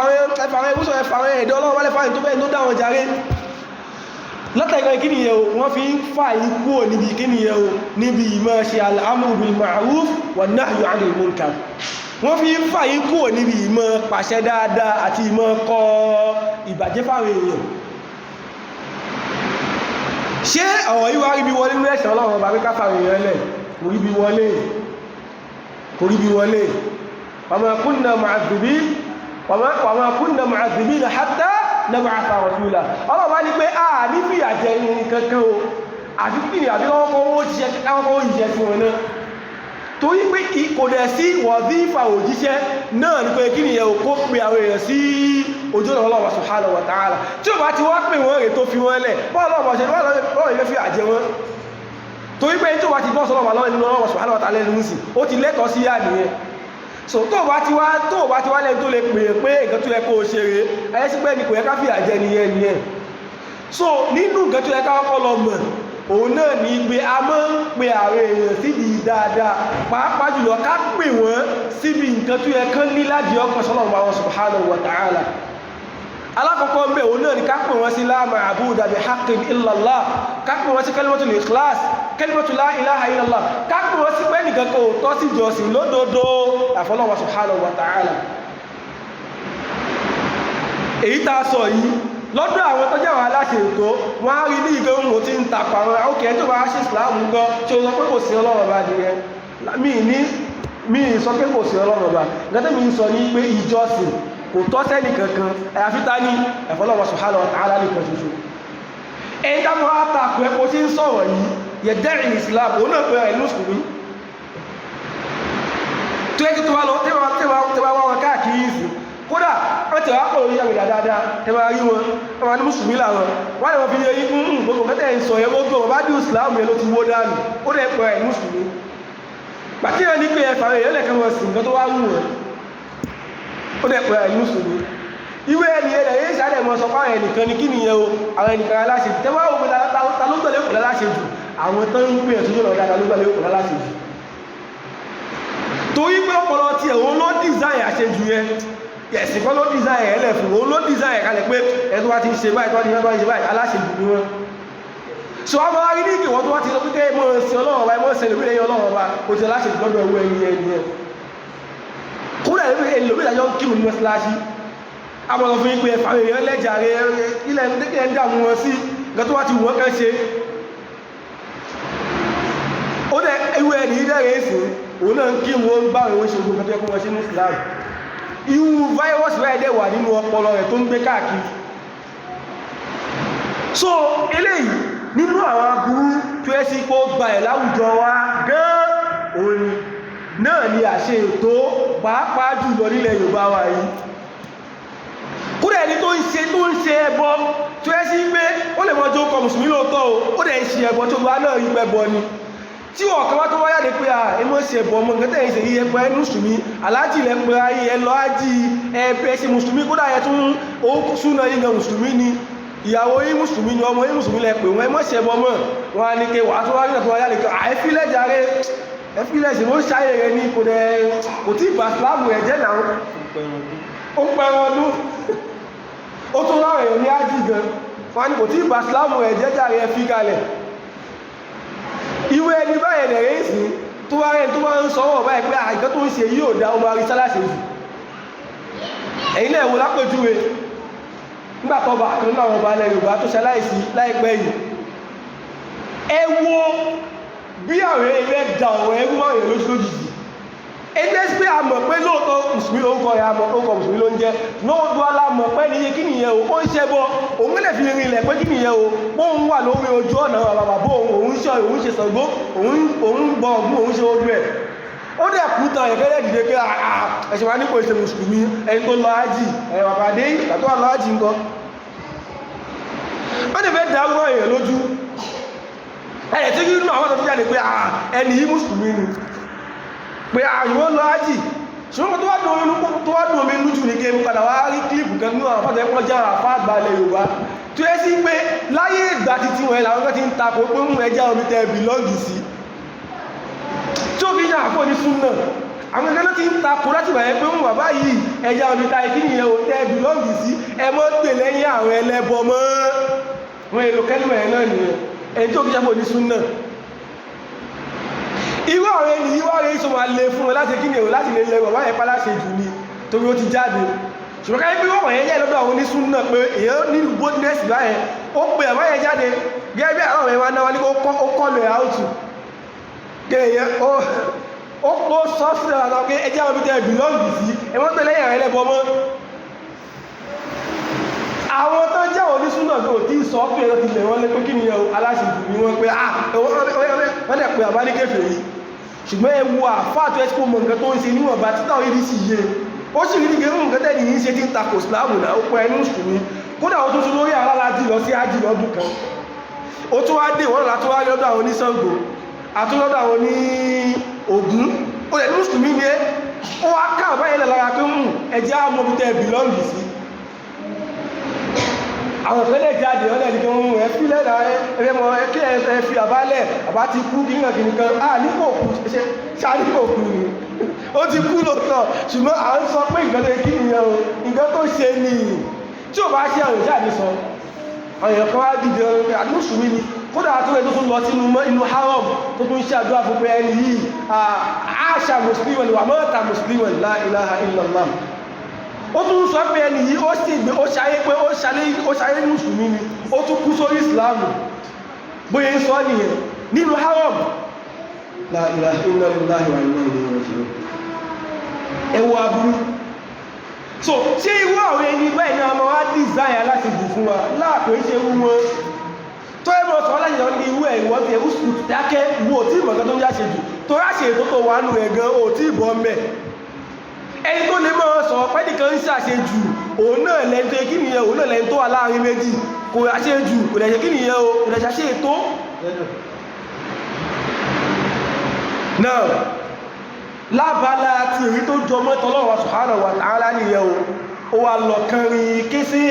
àwọn ẹwúsọ ẹfà àwọn ẹ̀dọ́ Ọlọ́run wálé fáyín tó bẹ́ẹ̀ tó dáwọn jàre. Látàrí kí nìyẹn o, wọ́n fi ń fà yín kúrò níbi kí nìyẹn o, níbi ìmọ̀ ṣe al-amru bil ma'ruf wan nahyu 'anil munkar. Wọ́n fi ń fà yín kúrò níbi ìmọ̀ pàṣẹ dáadáa àti ìmọ̀ kọ̀ ìbàjẹ́ fáwọn èèyàn. Ṣé ọ̀rọ̀ yìí wá rí bí wọlé nínú ẹ̀sìn Ọlọ́run ọba pé ká fáwọn èèyàn lẹ̀? Kò rí bí wọlé, kò rí bí wọlé. Wa ma kunna mu'adhibin wa ma kunna mu'adhibina hatta nab'atha rasula. Ọlọ́run bá ní pé a ní fìyà jẹ ní kankan o, àfi kí ni, àbí kọ́kọ́ ó jíṣẹ́, kọ́kọ́ ó jíṣẹ́ fún wọn náà. Torí pé kò dẹ̀ sí wọ̀dífà òjíṣẹ́ náà ní pé kí ni ẹ̀ kó pe àwọn èèyàn sí ojú ọ̀nà Ọlọ́run subhanahu wa ta'ala. Tí ó bá ti wá pè wọ́n rè tó fi wọ́n lẹ̀, bọ́ọ̀lọ́ ṣe bọ́ọ̀lọ́ yóò fi àjẹ wọn. Torí pé tí ó bá ti gbọ́ sọ́lọ́wọ́ lọ́wọ́ nínú Ọlọ́run subhanahu wa ta'ala lẹ́nu sí, ó ti lẹ́tọ̀ọ́ sí yá nìyẹn. So tó bá ti wá lẹ́nu tó lè pè é pé nǹkan tó yẹ kó o ṣe rèé, ayé sí pé ní kò yẹ ká fi àjẹ nìyẹn nìyẹn. So nínú nǹkan tó yẹ ká kọ́kọ́ lọ mọ̀, òun náà ní pé a máa ń pe àwọn èèyàn síbi dáadáa, pàápàá jùlọ ká pè wọ́n síbi nǹkan tó yẹ kán ní láti ọkàn sọ́lọ́run bá wọn subhanahu wa ta'ala. Alákọ̀ọ́kọ́ ń bẹ̀, òun náà ni ká pè wọ́n sí la ma'buda bi haqqin illallah, ká pè wọ́n sí kalimatul ikhlas, kalimatu la ilaha illallah, ká pè wọ́n sí pé nìkan kò tọ́ sí ìjọsìn lódodo àfọlọ́wọ́ subhanahu wa ta'ala. Èyí tá a sọ yìí, lọ́dọ̀ àwọn tó jẹ́ àwọn aláṣẹ ètò, wọ́n á rí ní ìgbé ohun tí ń tapọ̀ àwọn òkè tó bá ṣe Ìsìláàmù gan, tí ó sọ pé kò sí Ọlọ́run ọba nìyẹn. Mi ní mi sọ pé kò sí Ọlọ́run ọba. Nǹkan tẹ́mi ń sọ ní pé ìjọsìn kò tọ́ sẹ́nì kankan àyàfi ta ní ẹ̀fọ́lọ́wọ́ subhanahu wa ta'ala nìkan ṣoṣo. Ẹni táwọn àtàkù ẹ̀kọ́ tí ń sọ̀rọ̀ yìí yẹ̀dẹ́rìn Islam, òun náà pẹ̀lú ẹ̀ mùsùlùmí tó yẹ kí tó bá lọ tẹ́wà wá wọn káàkiri ìsìn, kódà wọ́n tẹ̀wà pọ̀ lórí àwìdà dáadáa, tẹ́wà rí wọn, wọ́n ní mùsùlùmí làwọn, wọ́n lè wọ́n fi yẹ ikú ń gbogbo kẹ́tẹ́ ń sọ yẹ, gbogbo ọba dí Islam yẹn ló ti wó dànù. Ó dẹ̀ pẹ̀ ẹ̀ mùsùlùmí pàtí yẹn ní pé ẹ̀fà rẹ̀ yẹn lẹ̀kẹ́ wọn sì nǹkan tó wá wù wọn, ó dẹ̀ pẹ̀ ẹ̀ mùsùlùmí. Ìwé ẹni ẹ̀rẹ̀ yìí sáré mọ́ sọ fáwọn ẹnìkan ní kí nìyẹn o, àwọn ẹnìkan aláṣẹ tẹ́wọ́ òun. Ta ló gbẹ̀lẹ́ òkú láṣẹ jù? Àwọn tó ń pè ẹ̀sùn lọ́dọ̀ dáadáa ló gbẹ̀lẹ́ òkú láṣẹ jù, torí pé ọpọlọ tí ẹ̀wọ̀n ló design àṣejù yẹn. Ẹ̀sìn kan ló design ẹ̀ lẹ̀ fún òun, ló design ẹ̀ kalẹ̀ pé ẹ̀ tó bá ti ń ṣe báyìí, tó bá ti ń ṣe báyìí, aláṣejù ni wọ́n. So a máa rí ní ìwọ́n tó wá ti lọ pé mọ́ sí Ọlọ́run ọba, mọ́ sí ẹlòmíì lẹ́yìn Ọlọ́run ọba, kò ti aláṣejù lọ́dọ̀ ẹ̀wọ́ ẹ̀yìn ẹ̀yìn ẹ̀. Kódà ẹlòmíì ìdájọ́ ń kírun ní mọ́sálásí, àwọn ọ̀fin pé ẹ̀fà èèyàn lẹ́jà rẹ̀ ilẹ̀ ń dààmú wọn sí nǹkan tó wá ti wọ́n kẹ́ ṣe. Ó dẹ̀ ewu ẹni ìdẹ́rẹ̀ èsì, òun náà ń kí wọn bá àwọn ṣe ogun kẹtọ́ wọn ṣe ní Islam. Irú fáírọ́ọ̀sì báyìí dẹ̀ wà nínú ọpọlọ rẹ̀ tó ń gbé káàkiri. So eléyìí, nínú àwọn aburú tó ẹ́ sí kó gba ẹ̀ láwùjọ wa gan, òun náà ni àṣẹ ètò, pàápàá jùlọ nílẹ̀ Yorùbá wa yìí. Kódà ẹni tó ń ṣe ẹbọ tó ẹ́ sí pé ó lè mọ́ tó kọ mùsùlùmí lóòótọ́ o, ó dẹ̀ ń ṣe ẹbọ tó bá náà rí pẹ́bọ ni, tí ọ̀kan wá tó wáyà lè pé à ẹmọ́ ṣe ẹbọ ọmọ nǹkan tẹ̀yìn ṣe yí ẹpẹ́ mùsùlùmí, aláàjì lẹ pé ayé ẹ lọ ájì ẹbẹ ṣe mùsùlùmí, kódà ẹ tún ó súná yín gan, mùsùlùmí ni ìyàwó yín, mùsùlùmí ni ọmọ yín, mùsùlùmí lẹ pé wọn, ẹmọ́ ṣe ẹbọ mọ́. Wọn á ní ké wàá tó wáyà tó wáyà lè pé àìfílẹ̀ jàre, ẹfílẹ̀ ṣe ló ṣáyé rẹ ní kò dẹ̀ kò tí ì bá Ìsìlámù rẹ̀ jẹ́ náà. Ó ń pẹran ọdún, ó tún láwọn èèyàn ní ájì gan, wọn ni kò tí ì bá Ìsìlámù rẹ̀ jẹ́ jàre, ẹ fi kalẹ̀. Ìwé ẹni báyẹn lẹ̀rẹ́ ìsìn tó wá rẹ̀ tó wá ń sọ́wọ́ báyìí pé àìkẹ́ tó ń ṣe yíò dá, ọmọ arí sálàṣẹ jù. Ẹ̀yin náà wo lápèjúwe nígbà tó bá kan náà ọba ilẹ̀ Yorùbá tó ṣaláìsí láìpẹ́ yìí, ẹ wo bí àwọn ilẹ̀ da ọ̀rọ̀ ẹrú máa yẹ̀ lójú lójijì. Ẹgbẹ́ sí pé a mọ̀ pé lóòótọ́ mùsùlùmí ló ń kọ ya, mọ̀ ó kọ mùsùlùmí ló ń jẹ́ lóòótọ́, alámọ̀ pé níye kí nìyẹn o, ó ń ṣẹbọ. Òun lè fi rin ilẹ̀ pé kí nìyẹn o, bóun wà lórí ojú ọ̀nà bàbá bóun, òun ṣe, òun ṣe Ṣàngó, òun bọ Ògún, òun ṣe ojú ẹ̀. Ó dẹ̀ kú tán, ẹ̀kẹ́lẹ́ dìde pé ẹ̀ṣẹ̀ wa nípò ìṣe mùsùlùmí, ẹni tó lọ ájì ẹ̀ bàbá dé ìgbà tó wà lọ ájì ńkọ́. Wọ́n lè fẹ́ dàrú èèyàn lójú ẹ̀yẹ̀ tí nínú àwọn tó jáde pé ẹni yìí mùsùlùmí ni, pé àyíwọ́ lọ ájì. Ṣùgbọ́n tó wá dùn omi lójú ní kí padà wá rí clip kan nínú àwọn fàtẹ́ pọ́n jára àfá àgbà ilẹ̀ Yorùbá tó yẹ sí pé láyé ìgbà títí wọn làwọn kan ti ń takò pé ń ẹjá omi tẹ́ belong sí, tí ó fi yàn àpò ní súnà. Àwọn ìgbẹ́ ti ń takò láti bàyẹ pé ń bàbá yìí, ẹjá omi ta ìkí nìyẹn ò tẹ́ belong sí, ẹ mọ́ tè lẹ́yìn àwọn ẹlẹ́bọ mọ́. Wọ́n èlò kẹ́lìmọ̀ ẹ̀ náà nìyẹn, ẹni tí ó kìí ṣàfò ní súnnà. Irú àwọn ẹni yìí wá rí sọ máa lè fún wọn láti kí ni èrò láti lè lẹ́wọ̀ wáyé paláṣẹ jù ni, torí ó ti jáde. Ṣùgbọ́n káyé pé wọ́n yẹn jẹ́ lọ́dọ̀ àwọn onísúnnà pé èèyàn ní boldness báyẹn, ó pe àbáyẹn jáde gẹ́gẹ́ bí àwọn ẹ̀wọ̀n náà ní ó kọlù ẹ̀ áùtù gẹ́gẹ́ ó kó sọ sí ọ̀nà pé ẹjẹ́ àwọn ibi tẹ́ bìlọ́ǹgì sí, ẹ̀wọ́n tó lẹ́yìn rẹ̀ lẹ́bọ mọ́. Àwọn tó jẹ́ onísúnnà tó tí sọ pé ẹ̀rọ ti lẹ̀ wọ́n lé pé kí ni aláṣejù ni wọ́n pé wọ́n dẹ̀ pé àbá ní kèfèrí. Ṣùgbọ́n ẹ wo àfáà tó ẹ́sìpò mọ̀ nǹkan tó ń ṣe níwọ̀nba títà orí sì yé, ó sì rí nìkan nǹkan tẹ́lì yìí ń ṣe tí ń takò ìsìláàmù náà, ó pẹ́ ẹnu mùsùlùmí. Kódà ó tún tún lórí aláàjì lọ sí ájì lọ́dún kan, ó tún wá dé wọ́n látún wá lọ́dọ̀ àwọn oníṣàngó, àtúnlọ́dọ̀ àwọn oní Ògún. Ó lẹ̀ ní mùsùlùmí ni ẹ́, ó wá ká àbáyé lára pé mú ẹjẹ́ àmọ́bí tẹ́ bìlọ́ǹgì sí. Àwọn ìfẹ́lẹ̀ jáde ọlẹ́ ní kí wọ́n ẹ fílẹ̀ ẹ̀rẹ́ mọ́ kí ẹ fi àbálẹ̀, àbá ti kú kí nǹkan kìnnìkan à nípò kú ṣánípò kú ni ó ti kú lóòótọ́. Ṣùgbọ́n à ń sọ pé nǹkan tó kí nìyẹn o, nǹkan tó ṣe ni tí ò bá ṣe àwọn ìjáde sọ. Àwọn èèyàn kan wá dìde ọ̀rẹ́ àdúsùnmí ni, kódà tó rẹ̀ tó tún lọ sínú inú haram tó tún ṣe àdúrà fún pé ẹni yìí àṣà mùsùlùmí wà mọ́ta mùsùlùmí, la ilaha illallah. Ó tún sọ pé ẹni yìí ó sì gbé ó ṣayé pé ó ṣayé mùsùlùmí ni, ó tún kú sórí ìsìláàmù, bóyá ń sọ nìyẹn nínú haram. La ilaha illallah wa inna ilayhi raji'un. Ẹ wo aburú. So ṣé irú àwọn ẹni bẹ́ẹ̀ ni a máa wá desire láti jù fún wa láàpẹ́ ṣe irú wọn tó ẹ mọ̀ sọ láti jọ ní irú ẹ̀ ìwọ́n ti ẹ̀rú sùn dákẹ́ wo tí ìmọ̀ kan tó ń yá ṣe jù tó ráṣe ètò tó wà nù ẹ̀ gan ò tí ìbọn mẹ́. Ẹni tó lè máa sọ pé nìkan ń ṣàṣejù òun náà lẹ́ni tó kí nìyẹn, òun náà lẹ́ni tó wà láàrin méjì, kò ṣàṣejù kò dẹ̀ ṣe kí nìyẹn o, kò dẹ̀ ṣàṣe ètò náà. Lábala ti èyí tó jọmọ́ tọ́lọ́wọ́ subhanahu wa ta'ala nìyẹn o, ó wà lọ kẹrin ké sí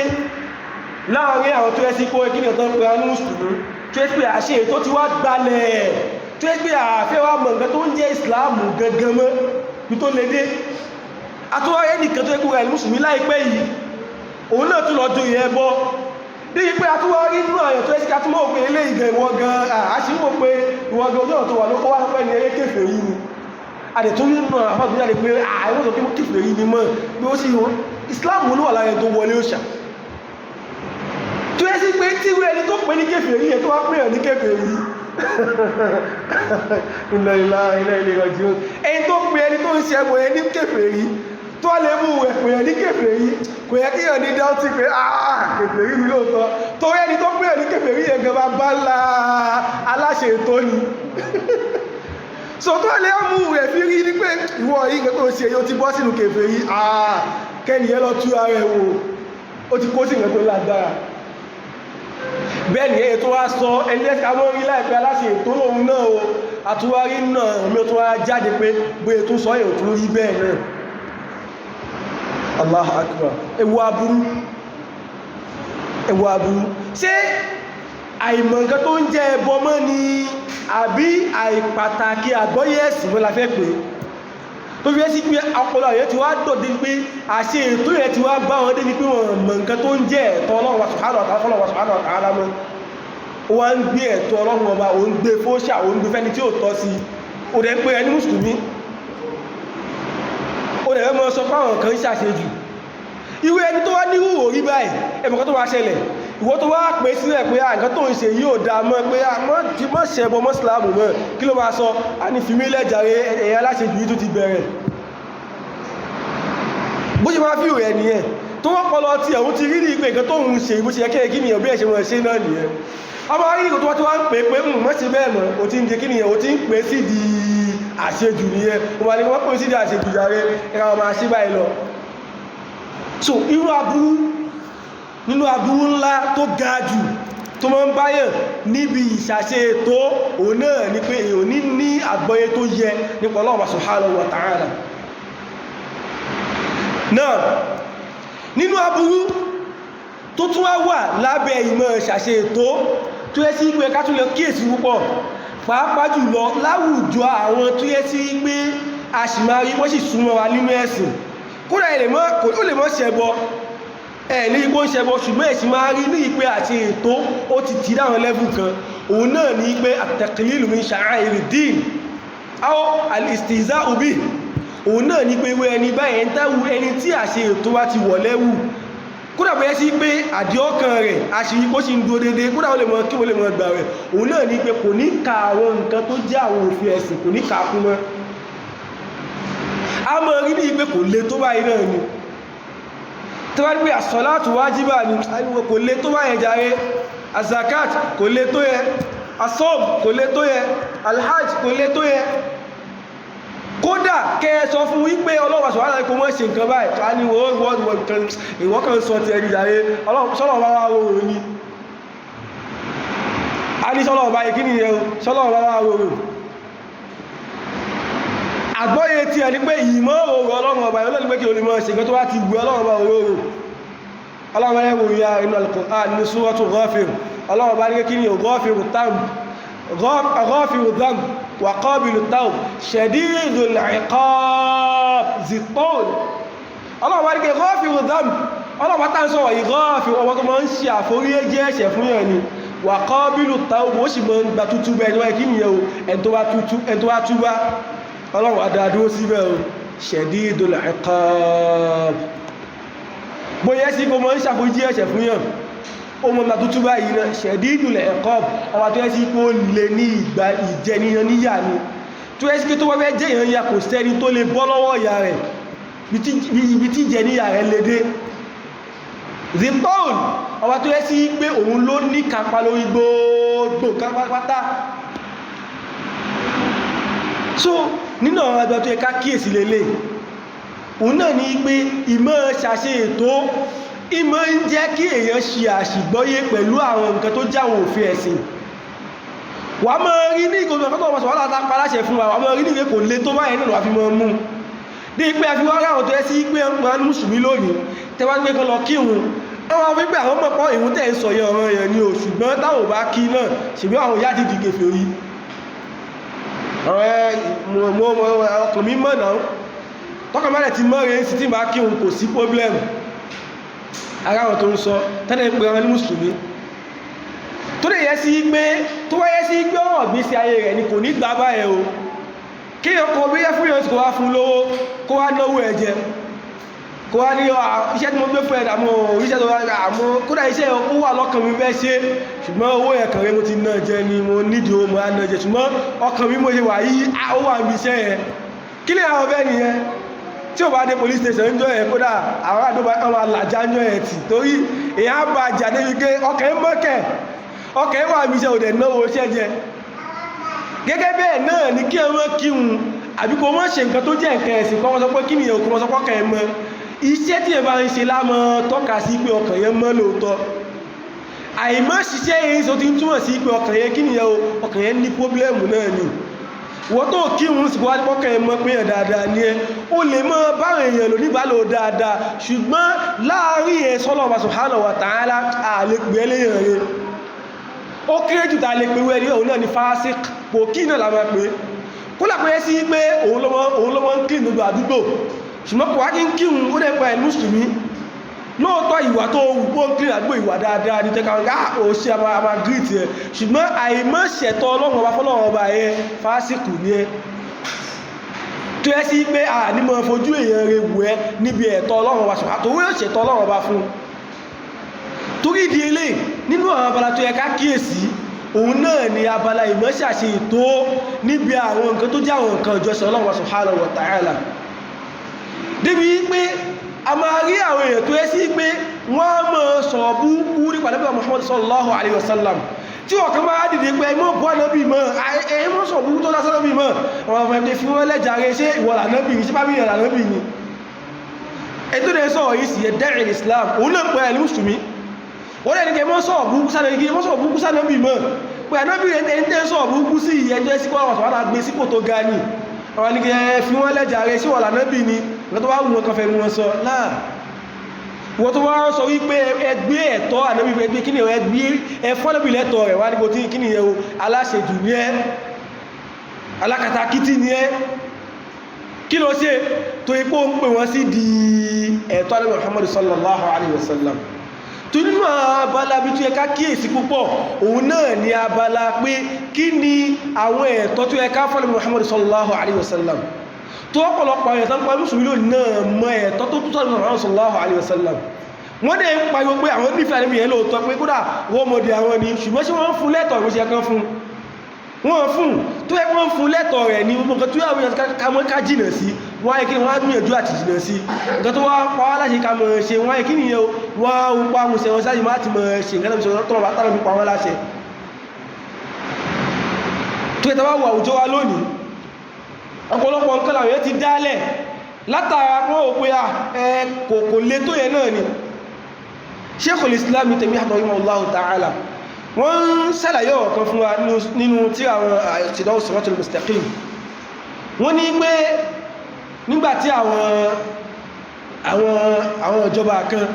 láàrin àwọn tó ẹ́sí pé kí ni ọ̀tọ́ pé anú mùsùlùmí tó ẹ́sí pé àṣẹ tó ti wá gbalẹ̀, tó ẹ́sí pé àfẹ́ wá mọ̀ nǹkan tó ń jẹ́ ìsìláàmù gangan mọ́ bí tó lè dé. Àtúwárẹ́ nìkan tó ẹ́kú rẹ̀ mùsùlùmí láìpẹ́ yìí, òun náà tún lọ joyè ẹbọ bí i pé àtúwárí nínú àyàn tó ẹ́sí kátúmọ̀ òpin ilé ìgẹ̀ ìwọ gan àṣíwò pé ìwọ gan ojú ọ̀nà tó wà ló wá pẹ́ ní eré kèfèrí ni. Àdẹ̀tún nínú àwọn tó jáde pé àwọn tó kí kèfèrí ni mọ́ bí ó sì wọ́n Islam ló wà lára tó wọlé òṣà tó ẹ́sí pé tí ìwé ẹni tó pè ní kèfèrí yẹn tó wá pè ní kèfèrí inna lillahi wa inna ilayhi raji'un, ẹni tó pè ẹni tó ń ṣe ẹbọ yẹn ní kèfèrí tó lè mú ẹ̀pẹ̀ yẹn ní kèfèrí, kò yẹ kí yẹn ní dáútì pé àà kèfèrí mi lóòótọ́, torí ẹni tó pè ní kèfèrí yẹn gan bá ńlá aláṣẹ ètò ni. So tó lè mú rẹ̀ fi rí ní pé ìwọ yìí nǹkan tó ń ṣe yóò ti bọ́ sínú kèfèrí, àà kẹ́ni yẹn lọ tú ara ẹ̀ wò, ó ti kó sí nǹkan tó lágbára. Bẹ́ẹ̀ ni èyí tó wá sọ ẹni tẹ́sí mọ́ rí láìpẹ́ aláṣẹ ètò lòun náà o, àtúwárí náà omi tó wá jáde pé bóyá tó sọ èyí tó rí bẹ́ẹ̀ náà. Allahu Akbar. Ewu aburú, ewu aburú. Ṣé àìmọ̀ nǹkan tó ń jẹ́ ẹbọ mọ́ ni àbí àìpàtàkì àgbọ́yé ẹ̀sìn mọ́ la fẹ́ pé tó fi ẹ́sí pé ọpọlọ yẹn ti wá dòde pé àṣẹ ètò yẹn ti wá bá wọn débi pé wọn mọ̀ nǹkan tó ń jẹ́ ẹ̀tọ́ Ọlọ́run subhanahu wa ta'ala subhanahu wa ta'ala mọ́. Ó wá ń gbé ẹ̀tọ́ Ọlọ́run ọba, ó ń gbé fóṣà, ó ń gbé fẹ́ni tí ó tọ́ sí, ó dẹ̀ ń pè ẹni mùsùlùmí, ó dẹ̀ mọ́ sọ fáwọn kan ń ṣàṣejù. Irú ẹni tó wá ní ìwò rí báyìí, ẹmọ̀kan tó wá ṣẹlẹ̀, ìwọ tó wá pè sílẹ̀ pé à nǹkan tó ń ṣe yóò dáa mọ́ pé à mọ́ ṣẹbọ mọ́ ìsìlámù mọ́, kí ló máa sọ? A ní fìmí lẹ́jàre, ẹ̀yà aláṣejù yìí tó ti bẹ̀rẹ̀. Bó ṣe máa fi rẹ̀ nìyẹn tó wọ́n pọlọ tí ẹ̀hún ti rí ní ìpé nǹkan tó ń ṣe bó ṣe yẹ kí nìyẹn bí ẹ̀ṣẹ̀ wọn ṣe náà nìyẹn. A máa rí nǹkan tó wá tí wọ́n ń pè pé mọ́ ṣe bẹ́ẹ̀ mọ́, o ti ń jẹ kí nìyẹn, o ti ń pè sí di àṣejù nìyẹn, o máa ní wọ́n pè sí di àṣejù jàre, ẹ̀ka máa ṣe báyìí lọ. So irú aburú nínú aburú ńlá tó ga jù tó máa ń báyàn níbi ìṣàṣe ètò òun náà ni pé èèyàn ní ní àgbọ́yé tó yẹ nípa Ọlọ́run subhanahu wa ta'ala. Náà nínú aburú tó tún wá wà lábẹ́ ìmọ̀ ìṣàṣe ètò tó yẹ sí pé ká tún lè kíyèsí púpọ̀, pàápàá jùlọ láwùjọ àwọn tó yẹ sí pé a sì máa rí wọ́n sì súnmọ́ wa nínú ẹ̀sìn, kódà ó lè mọ́ ṣẹbọ, Ẹ̀ ní ipò ń ṣẹbọ, ṣùgbọ́n ẹ̀sìn máa rí ní ìpé àti ètò ó ti ti dáwọn lẹ́fù kan. Òun náà ní pé at-taqlilu min sha'a'iri din aw al-istihza'u bihi. Òun náà ní pé ìwé ẹni báyìí ń táwù ẹni tí àṣẹ ètò wá ti wọ̀ lẹ́wù, kódà bóyá sí pé àdíọ́kàn rẹ̀ àṣírí kó sì ń dúró déédéé, kódà ó lè mọ kí ó lè mọ gbà rẹ̀, òun náà ní pé kò ní ka àwọn nǹkan tó jẹ́ àwọn òfin ẹ̀sìn, kò ní ka kún mọ́. A mọ̀ rí ní pé kò le tó báyìí náà ni. Tó bá ní pé àsọ̀látù wájíbà ni, kò le tó báyìí jàre. Azakat kò le tó yẹ, asọ́m kò le tó yẹ, alhaj kò le tó yẹ. Kódà kẹ́ sọ fún wípé ọlọ́wà sọ̀rọ̀ kó mọ́ ṣe nǹkan báyìí, a ní ìwọ́n kan sọ ti ẹni jàre, sọ́lọ̀ bá wá rọrùn ní. A ní sọ́lọ̀ bá ikí nìyẹn, sọ́lọ̀ bá wá rọrùn. Àgbọ́yé tí ẹni pé ìmọ̀ òrò Ọlọ́run ọba ọlọ́run pé kí o lè mọ́ ṣe nǹkan tó bá ti wù Ọlọ́run ọba òróró. Ọlọ́run ẹwò ya inú Al-Qur'an ní Suratu Ghafir. Ọlọ́run bá ní kí ni Ghafiru dhanb wa qabilu tawb shadidul iqab zitol. Ọlọ́run bá ní kí Ghafiru dhanb, Ọlọ́run bá tán sọ̀rọ̀ yìí Ghafir, ọmọ tó máa ń ṣe àforíjì ẹ̀ṣẹ̀ fún yẹn ni, wa qabilu tawb, ó sì máa ń gba tútú bẹ́ẹ̀ ni wáyé kí nìyẹn o, ẹni tó bá túbá Ọlọ́run adádúró síbẹ̀ o, shadidul iqab. Bóyẹ́ sí kó mọ́ ń ṣàforíjì ẹ̀ṣẹ̀ fún yàn, ó mọ́ ìgbà tútú báyìí náà, shadidul iqab, ọba tó yẹ́ sí pé ó lè ní ìgbà ìjẹniyàn níyà ni, tó yẹ́ sí pé tó wọ́n fẹ́ jẹ́ èèyàn ya kò sẹ́ni tó lè bọ́ lọ́wọ́ ìyà rẹ̀, ibi tí ìjẹniyà rẹ̀ lè dé. The paul, ọba tó yẹ́ sí pé òun ló ní kápá lórí gbogbo kápátá. So nínú àwọn àgbà tó yẹ ká kíyèsí lélẹ̀, òun náà ní pé ìmọ̀ ṣàṣe ètò ìmọ̀ ń jẹ́ kí èèyàn ṣe àṣìgbọ́yé pẹ̀lú àwọn nǹkan tó jáwọn òfin ẹ̀sìn. Wà á máa rí ní ìgbòmọ̀ tó wọ́n sọ̀rọ̀ láta paláṣẹ fún wa, wà á máa rí ní ìwé kò le tó báyìí nínú àfi máa mú dé pé a fi wá ráwọn tó yẹ sí pé ń pa mùsùlùmí lónìí tẹ́wá gbé kan lọ kírun, àwọn fi pé àwọn mọ̀pọ̀ ìhun tẹ̀ ń sọ yẹn ọ̀ràn yẹn ni o, ṣùgbọ́n táwọn ò bá kí náà ṣùgbọ́n àwọn ìyá ti di kèfèrí. Ọkàn mi mọ̀ náà, tọ́kàn mẹ́rẹ̀ ti mọ́ rẹ̀ sí tí máa kí òun kò sí problem. Ara wọn tó ń sọ tẹ́lẹ̀ pé ọmọ ní mùsùlùmí tó lè yẹ sí pé tó wáyé sí pé ọ̀rọ̀ ìgbésí ayé rẹ̀ ni kò ní gbà báyẹn o. Kí ọkọ̀ bí yẹ fún yẹn kó wá fún lówó, kó wá náwó ẹ̀jẹ̀, kó wá ní iṣẹ́ tí mo gbé fún ẹ̀ àmọ́ iṣẹ́ tó wá àmọ́ kódà iṣẹ́ ó wà lọ́kàn mi fẹ́ ṣe, ṣùgbọ́n owó yẹn kàn rẹ̀ mo ti ná jẹ ni, mo nídìí owó mo á ná jẹ, ṣùgbọ́n ọkàn mi mo ṣe wà yí ó wà níbi iṣẹ́ yẹn. Kí lè àwọn bẹ́ẹ̀ nìyẹn tí ò bá dé police station ń jọ yẹn, kódà àwọn àdúgbò àwọn alàjá ń jọ yẹn tì, torí èèyàn á bá jà débi pé ọkàn ń mọ́kẹ̀, ọkàn ń wà níbi iṣẹ́ òdẹ̀ náwó iṣẹ́ jẹ. Gẹ́gẹ́ bẹ́ẹ̀ náà ni kí ẹ mọ́ kírun àbí kó mọ́ ṣe nǹkan tó jẹ́ nǹkan ẹ̀sìn, kọ́ wọ́n sọ pé kí nìyẹn kó wọ́n sọ pọ́kàn ẹ̀ mọ́. Iṣẹ́ tí ẹ bá ń ṣe lámọ́ tọ́ka sí pé ọkàn yẹn mọ́ lóòótọ́. Àìmọ́ ṣiṣẹ́ yẹn sọ ti ń túmọ̀ sí pé ọkàn yẹn kí nìyẹn o, ọkàn yẹn ní pọ́blẹ́mù náà ni. Wọ́n tó kírun sì wá pọ́kàn ẹ̀ mọ́ pé yẹn dáadáa ni ẹ, ó lè mọ́ báwọn èèyàn lò níbàálò dáadáa, ṣùgbọ́n láàárín ẹ̀ sọ́lọ́ọ̀bà subhanahu wa ta'ala àlè pè é léyàn rẹ̀. Ó kéré jù tá a lè pè wẹ́ ní òun náà ni fásik, kò kí náà la máa pè é. Kó làpẹ́ sí pé òun ló mọ́ ń kí gbogbo àdúgbò, ṣùgbọ́n kò wá kí ń kírun, ó dẹ̀ pa ẹ̀ mùsùlùmí. Lóòótọ́ ìwà tó wù kó ń kí àdúgbò ìwà dáadáa ní tẹ́ka wọn, ó ṣe àmà gírìtì ẹ̀, ṣùgbọ́n àìmọ́ ṣẹ̀tọ́ Ọlọ́run ọba fọlọ́run ọba yẹn fásikù ni ẹ. Tó yẹ sí pé àní mọ́ fojú èèyàn rẹ̀ wù ẹ́ níbi ẹ̀tọ́ Ọlọ́run ọba ṣùgbọ́n àtòwé ṣẹ̀tọ́ Ọlọ́run ọba fún un. Torí ìdí eléyìí nínú àwọn abala tó yẹ ká kíyèsí, òun náà ni abala ìmọ̀ṣàṣe ètò níbi àwọn nǹkan tó jẹ́ àwọn nǹkan ìjọsìn Ọlọ́run subhanahu wa ta'ala. Débi pé a máa rí àwọn èèyàn tó yẹ sí pé wọ́n á máa sọ̀rọ̀ búburú nípa Ànábì Muhammad sallallahu alayhi wa sallam, tí ọ̀kan máa dìde pé ẹmọ́ bọ́ Ànábì mọ́, ẹmọ́ sọ̀rọ̀ búburú tó lásán Ànábì mọ́, àwọn ọmọ ẹgbẹ́ fi wọ́n lẹ́jàre, ṣé ìwọ l'Ànábì ni, ṣé bá mi yàn l'Ànábì ni? Ètò ìdẹ́ sọ̀rọ̀ yìí sì yẹ dẹ́rìn Islam, òun náà pẹ́ ẹni mùsùlùmí. Wọ́n lẹ́ni kẹ́ mọ́ sọ̀rọ̀ burúkú sánàbì mọ́, pé Ànábì rẹ̀ ẹni tẹ́ sọ̀rọ̀ burúkú sí ìyẹn tó sí kọ́ àwọn àgbé sípò tó ga ni. Àwọn ní kẹ́ fi wọ́n lẹ́jàre, ṣé ìwọ l'Ànábì ni? Nǹkan tó bá wù wọn kan fẹ́ mú wọn sọ láà. Wọ́n tó wá sọ wípé ẹgbẹ́ ẹ̀tọ́ Ànábì, ẹgbẹ́ kí ni ẹgbẹ́ ẹfọ́lẹ́bì lẹ́tọ̀ rẹ̀ wá níbo tí kí ni ẹ o, aláṣejù ni ẹ, alákatakítí ni ẹ. Kí ló ṣe tó ipò ń pè wọ́n sí di ẹ̀tọ́ Ànábì Muhammad sallallahu alaihi wasallam? Tó nínú abala bí tó yẹ ká kíyèsí púpọ̀, òun náà ni abala pé kí ni àwọn ẹ̀tọ́ tó yẹ ká fún Ànábì Muhammad sallallahu alaihi wasallam. Tó ọ̀pọ̀lọpọ̀ àwọn ẹ̀tọ́ ń pa mùsùlùmí lónìí náà mọ ẹ̀tọ́ tó tó Ànábì Muhammad sallallahu alaihi wasallam. Wọ́n dẹ̀ ń pariwo pé àwọn nífẹ̀ẹ́ Ànábì yẹn lóòótọ́, pé kódà wọ́n mọ̀dé àwọn ni, ṣùgbọ́n ṣé wọ́n ń fún lẹ́tọ̀ọ́ ìwé ṣe kan fún wọ́n fún tó yẹ wọ́n fún lẹ́tọ̀ọ́ rẹ̀ ní gbogbo nǹkan tó yà wọ́n ká mọ́ ká jìnà sí wọ́n á yẹ kí ni wọ́n á gbìyànjú àti jìnà sí nǹkan tó wá pa wá láṣẹ ká mọ̀ ṣe. Wọ́n á yẹ kí nìyẹn o, wọ́n á ń pa àwọn ṣẹ̀wọ̀n sáyé má ti mọ̀ ṣe nǹkan tó ṣe tọ́lọ̀ bá tọ́lọ̀ fi pa wọ́n láṣẹ. Tó yẹ tá bá wọ àwùjọ wa lónìí, ọ̀pọ̀lọpọ̀ nǹkan làwọn yẹn ti dálẹ̀ látara pé ó pé ẹ kò le tó yẹn náà ni. Sheikhul Islam Ibn Taymiyyah rahimahullahu ta'ala, wọ́n ń ṣàlàyé ọ̀rọ̀ kan fún wa nínú tí àwọn Iqtidā'u Sirātil Mustaqīm. Wọ́n ní pé nígbàtí àwọn ìjọba kan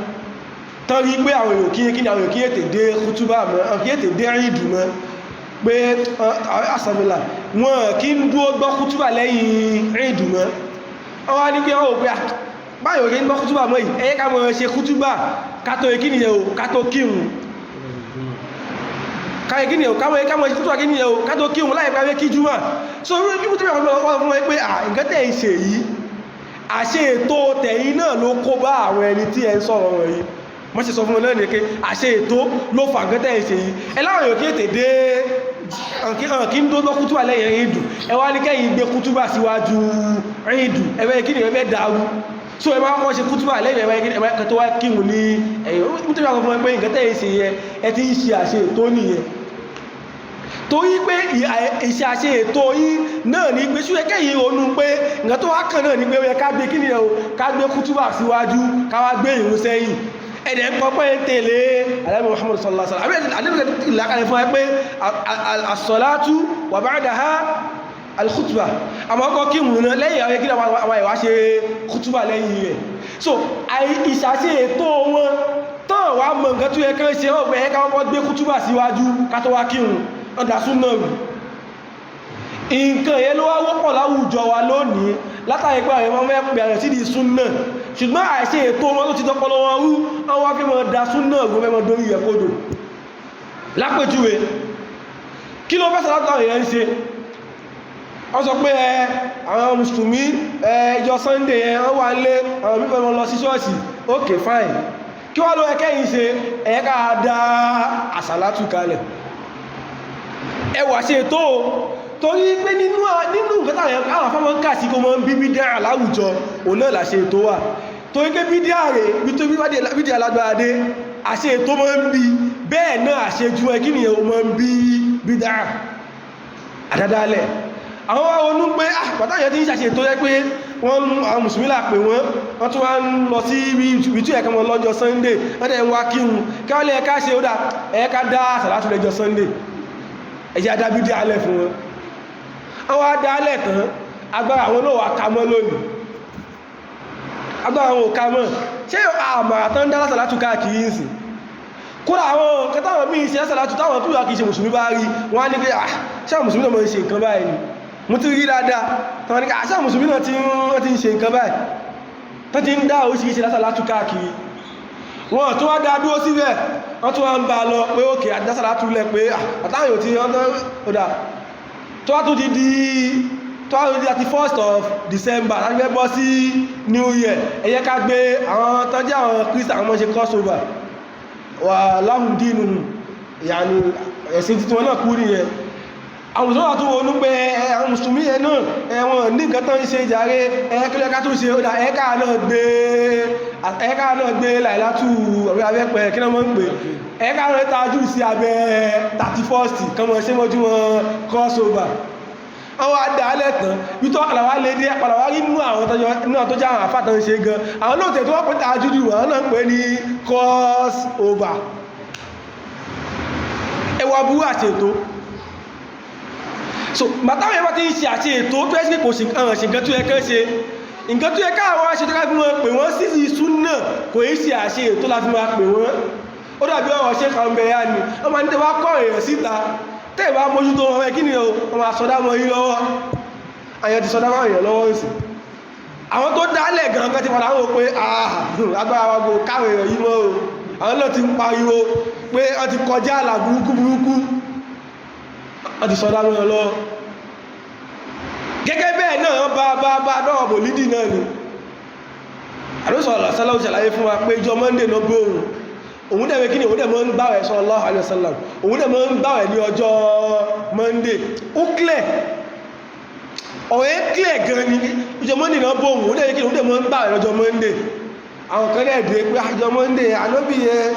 tán rí pé àwọn èrò kí ní àwọn èrò kí ètè dé kútúbà mọ́, kí ètè dé ìdù mọ́, pé àsàmìlà wọn kí ń dúó gbọ́ kútúbà lẹ́yìn ìdù mọ́. Wọ́n wá ní pé wọ́n wò pé báyìí òkè ń gbọ́ kútúbà mọ́ yìí, ẹ ká mọ́ ṣe kútúbà kátó kí nìyẹn o, kátó kírun, káyẹ kí ni o, káwọn káwọn kútúbà kí ni o, kátó kírun láì pàwẹ́ kí júmọ̀. So irú tí wọ́n fún wọn pé nǹkan tẹ̀ ń ṣe yìí, àṣẹ ètò tẹ̀yìn náà ló kó bá àwọn ẹni tí ẹ ń sọ̀rọ̀ wọn yìí. Wọ́n ṣe sọ fún wọn náà ní pé àṣẹ ètò ló fà nǹkan tẹ̀ ń ṣe yìí. Ẹ láwọn èèyàn kí ètè dé kí ń dó kútúbà lẹ́yìn ìdù, ẹ wá ní kẹ́yìn gbé kútúbà síwájú ìdù, ẹ̀fẹ́ kí ni ẹ fẹ́ dàrú. So ẹ máa kọ́ ṣe kútúbà lẹ́yìn ẹ̀fẹ́ tó wá kírun ní ẹ̀yìn. Nítorí àwọn fún ẹ pé nǹkan tẹ̀ ń ṣe yẹn, ẹ ti ń ṣe àṣẹ ètò nìyẹn. Torí pé ìṣe àṣe ètò yín náà ní pé ṣúyẹ́ kẹ́yìn ronú pé nǹkan tó wá kàn náà ní pé ó yẹ ká gbé kí ni o, ká gbé kútúbà síwájú, ká wá gbé ìrun sẹ́yìn. Ẹ̀dẹ̀ ń kọ́ pé ń tẹ̀lé Ànábì Muhammad sallallahu alaihi wasallam. Àbí ìlàkalẹ̀ fún ẹ pé as-salatu wa ba'daha al-khutbah, àmọ́ ọkọ̀ kí ìrun náà lẹ́yìn àwọn kí àwọn ìwà ṣe kútúbà lẹ́yìn rẹ̀. So ìṣàṣe ètò wọn tán wà mọ̀ nǹkan tó yẹ kán ṣe, ọgbẹ̀ ká wọ́n gbé kútúbà síwájú ká tó wá kírun, ọ̀dà súnà rù. Nǹkan yẹn ló wá wọ́pọ̀ láwùjọ wa lónìí látàrí pé àwọn ọmọ ẹgbẹ̀ rẹ̀ sí di súnà, ṣùgbọ́n àìṣe ètò wọn tó ti dọ́pọlọ wọn rú, wọ́n wá fi mọ́ da súnà rú, mẹ́mọ́ dórí rẹ̀ kodò. Lápèjúwe, kí ló fẹ́ sọ látàrí yẹn ń ṣe? Wọ́n sọ pé ẹ àwọn mùsùlùmí ẹjọ́ Sunday yẹn wọ́n wà nílé, àwọn mífẹ́ wọn lọ sí ṣọ́ọ̀ṣì. Okay, fine. Kí wá ló ẹkẹ́ yìí ṣe? Ẹ̀yẹ́ká dá àsàlátù kalẹ̀. Ẹwà ṣe tó torí pé nínú nǹkan táwọn afọ́mọ́ ń kà sí kó mọ́ ń bí bídíà láwùjọ, òun náà làṣẹ ètò wà. Torí pé bídíà rẹ̀ bí tó bídíà lágbára dé, àṣẹ ètò mọ́ ń bí bẹ́ẹ̀ náà, àṣejù ẹ kí nìyẹn ó mọ́ ń bí bídíà àdádálẹ̀. Àwọn wá ronú pé pàtàkì tí ń ṣàṣe tó yẹ pé wọ́n àwọn mùsùlùmí là pé wọ́n tún wá ń lọ sí ibi tí ẹ̀ka wọn lọ́jọ́ Sunday, wọ́n dẹ̀ ń wá kírun. Kí wọ́n lè ẹ̀ka ṣe? Ó dà, ẹ̀ka dá àsàlátù lẹ́jọ́ Sunday, ẹ̀jẹ̀ adábídí alẹ́ fún wọn. Àwọn adálẹ̀ tán, agbára àwọn náà wà ká mọ́ lónìí, agbára àwọn ò ká mọ́. Ṣé àmàrà tán dá àsàlátù káàkiri ń sìn? Kódà àwọn kẹtàwọn míì ṣe àsàlátù táwọn tó yà kìí ṣe mùsùlùmí bá rí wọ́n á ní pé ṣé àwọn mùsùlùmí náà máa ń ṣe nǹkan báyìí ni? Mo ti rí dáadáa tàwọn ní ká àṣà mùsùlùmí náà ti ń ṣe nǹkan báyìí, tó ti ń dá oríṣiríṣi lásàlátù káàkiri. Wọ́n tó wá dá dúró síbẹ̀, wọ́n tó wá ń bá lọ pé òkè àdásàlátù lẹ pé àtàwọn tí wọ́n tó dá tó wá tó ti di tó wá tó di àti 1st of December láti fẹ́ bọ́ sí New Year, ẹ yẹ ká gbé àwọn tó jẹ́ àwọn Christian, àwọn ọmọ ṣe crossover wà láhùn dínú ìyàní ẹ̀sìn títí wọn náà kú nìyẹn. Àwọn mùsùlùmí wà tó wọnú pé àwọn mùsùlùmí ẹ̀ náà ẹ̀wọ̀n ní nǹkan tán ń ṣe jàre, ẹ̀ẹ́kẹ́lẹ́ ká tún ṣe ó dà, ẹ̀ẹ́ká náà gbé láìlátù ọ̀rẹ́ abẹ́pẹ́ kí náà mọ́ ń pè, ẹ̀ẹ́ká náà tajú sí abẹ́ 31st kan mọ́ ṣe mọ́jú wọn crossover. Àwọn adálẹ̀ tán bí tó àkàlà wá lé dé àpàlà wá rí nínú àwọn tó jẹ́ àwọn àfáà tán ṣe gan, àwọn lóòtẹ̀ tó wọ́n pè tajú jù àwọn náà ń pè ní crossover. Ẹwà burú àti ètò. So bàtàwọn ẹ̀rọ tí ń ṣe àti ètò tó ẹ́sì kò ṣe nǹkan tó yẹ kán ṣe, nǹkan tó yẹ káwọn aṣe tó ká fi wọn pè wọ́n sí sí súnà, kò í ṣe àṣe ètò la fi máa pè wọ́n. Ó dàbí ọ̀rọ̀ ṣe kan bẹ̀rẹ̀ ni wọ́n máa ní tẹ́wọ́ kọ́ èèyàn síta, tẹ́ ìbá mójútó wọn kí ni o, wọ́n máa sọdá mọ́ yín lọ́wọ́. Àyàn ti sọdá mọ́ èèyàn lọ́wọ́ sí. Àwọn tó dálẹ̀ gan kan ti padà wò pé agbára wa kò káwọn èèyàn yìí mọ́ o. Àwọn náà ti ń pariwo pé wọ́n ti kọjá àlà burúkú burúkú, wọ́n ti sọdá mọ́ lọ. Gẹ́gẹ́ bẹ́ẹ̀ náà bá bá bá náà mòlídì náà ni àdóṣọ̀lọ̀ sálọ́ ṣàlàyé fún wa pé ìjọ Monday náà bí òun òun dẹ̀ kí ni òun dẹ̀ mọ́ ń gbàwẹ̀ sallallahu alaihi wasallam, òun dẹ̀ mọ́ ń gbàwẹ̀ ní ọjọ́ Monday. Ó clear, ọ̀rẹ́ clear gan ni. Ìjọ Monday náà bó òun, òun dẹ̀ kí ni òun dẹ̀ mọ́ ń gbàwẹ̀ lọ́jọ́ Monday. Àwọn kan dẹ̀ dé pé àjọ Monday ànábì yẹn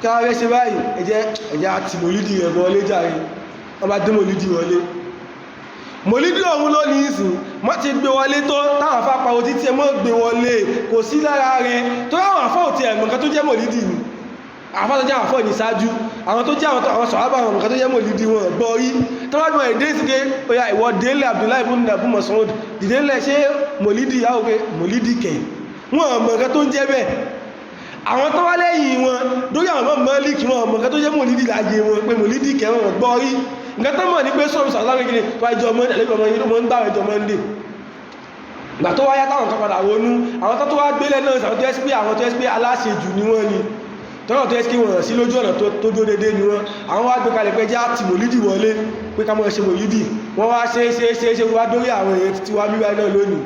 káwẹ́ ṣe báyìí, ẹ̀jẹ̀ ẹ̀jẹ̀ àti mòlídì rẹ̀ wọlé jàre. Wọ́n bá dé mòlídì wọlé, mòlídì ọ̀hún ló ní ìsìn mọ́ ti gbé wọlé tó táwọn afá pariwo títí ẹ mọ́ gbé wọlé, kò sí lára rẹ̀ tó ráwọn afọ́ òtí ẹ̀mọ̀ nǹkan tó jẹ́ mòlídì ni. Àwọn tó jẹ́ àwọn afọ́ ní ṣáájú, àwọn tó jẹ́ àwọn sọ̀hábà, àwọn nǹkan tó jẹ́ mòlídì wọn gbọ́ rí. Tó bá gbọ́n èdè sí pé oya ìwọ délé Abdullahi ibn Abu Mas'ud dìde ńlẹ̀ ṣé mòlídì yà ó pé mòlídì kẹ̀, wọn mọ̀ nǹkan tó ń jẹ́ bẹ́ẹ̀. Àwọn tó wá lẹ́yìn wọn lórí àwọn ọmọ Málíkì, wọn mọ̀ nǹkan tó jẹ́ mòlídì láyé wọn pé mòlídì kẹ̀, wọn gbọ́ rí. Nǹkan tó mọ̀ ní pé sọ́rọ̀ sàlámì kìíní tó wájú ọmọ ẹ̀lẹ́gbẹ̀ẹ́ ọmọ yìí ń gbàwẹ̀ jọ Monday. Ìgbà tó wáyá táwọn kan padà wọnú àwọn tó tó wá gbélẹ̀ náà, àwọn tó ẹ́sí pé àwọn tó ẹ́sí pé aláṣejù ni wọ́n ni tọ́nà tó ẹ́sí pé wọ́n sí lójú ọ̀nà tó dó dédé ni wọ́n. Àwọn wá gbé kalẹ̀ pé já ti mòlídì wọlé pé ká mọ́ ṣe mòlídì. Wọ́n wá ṣe ṣe ṣe ṣe wá dórí àwọn èèyàn títí wá wíwá náà lónìí,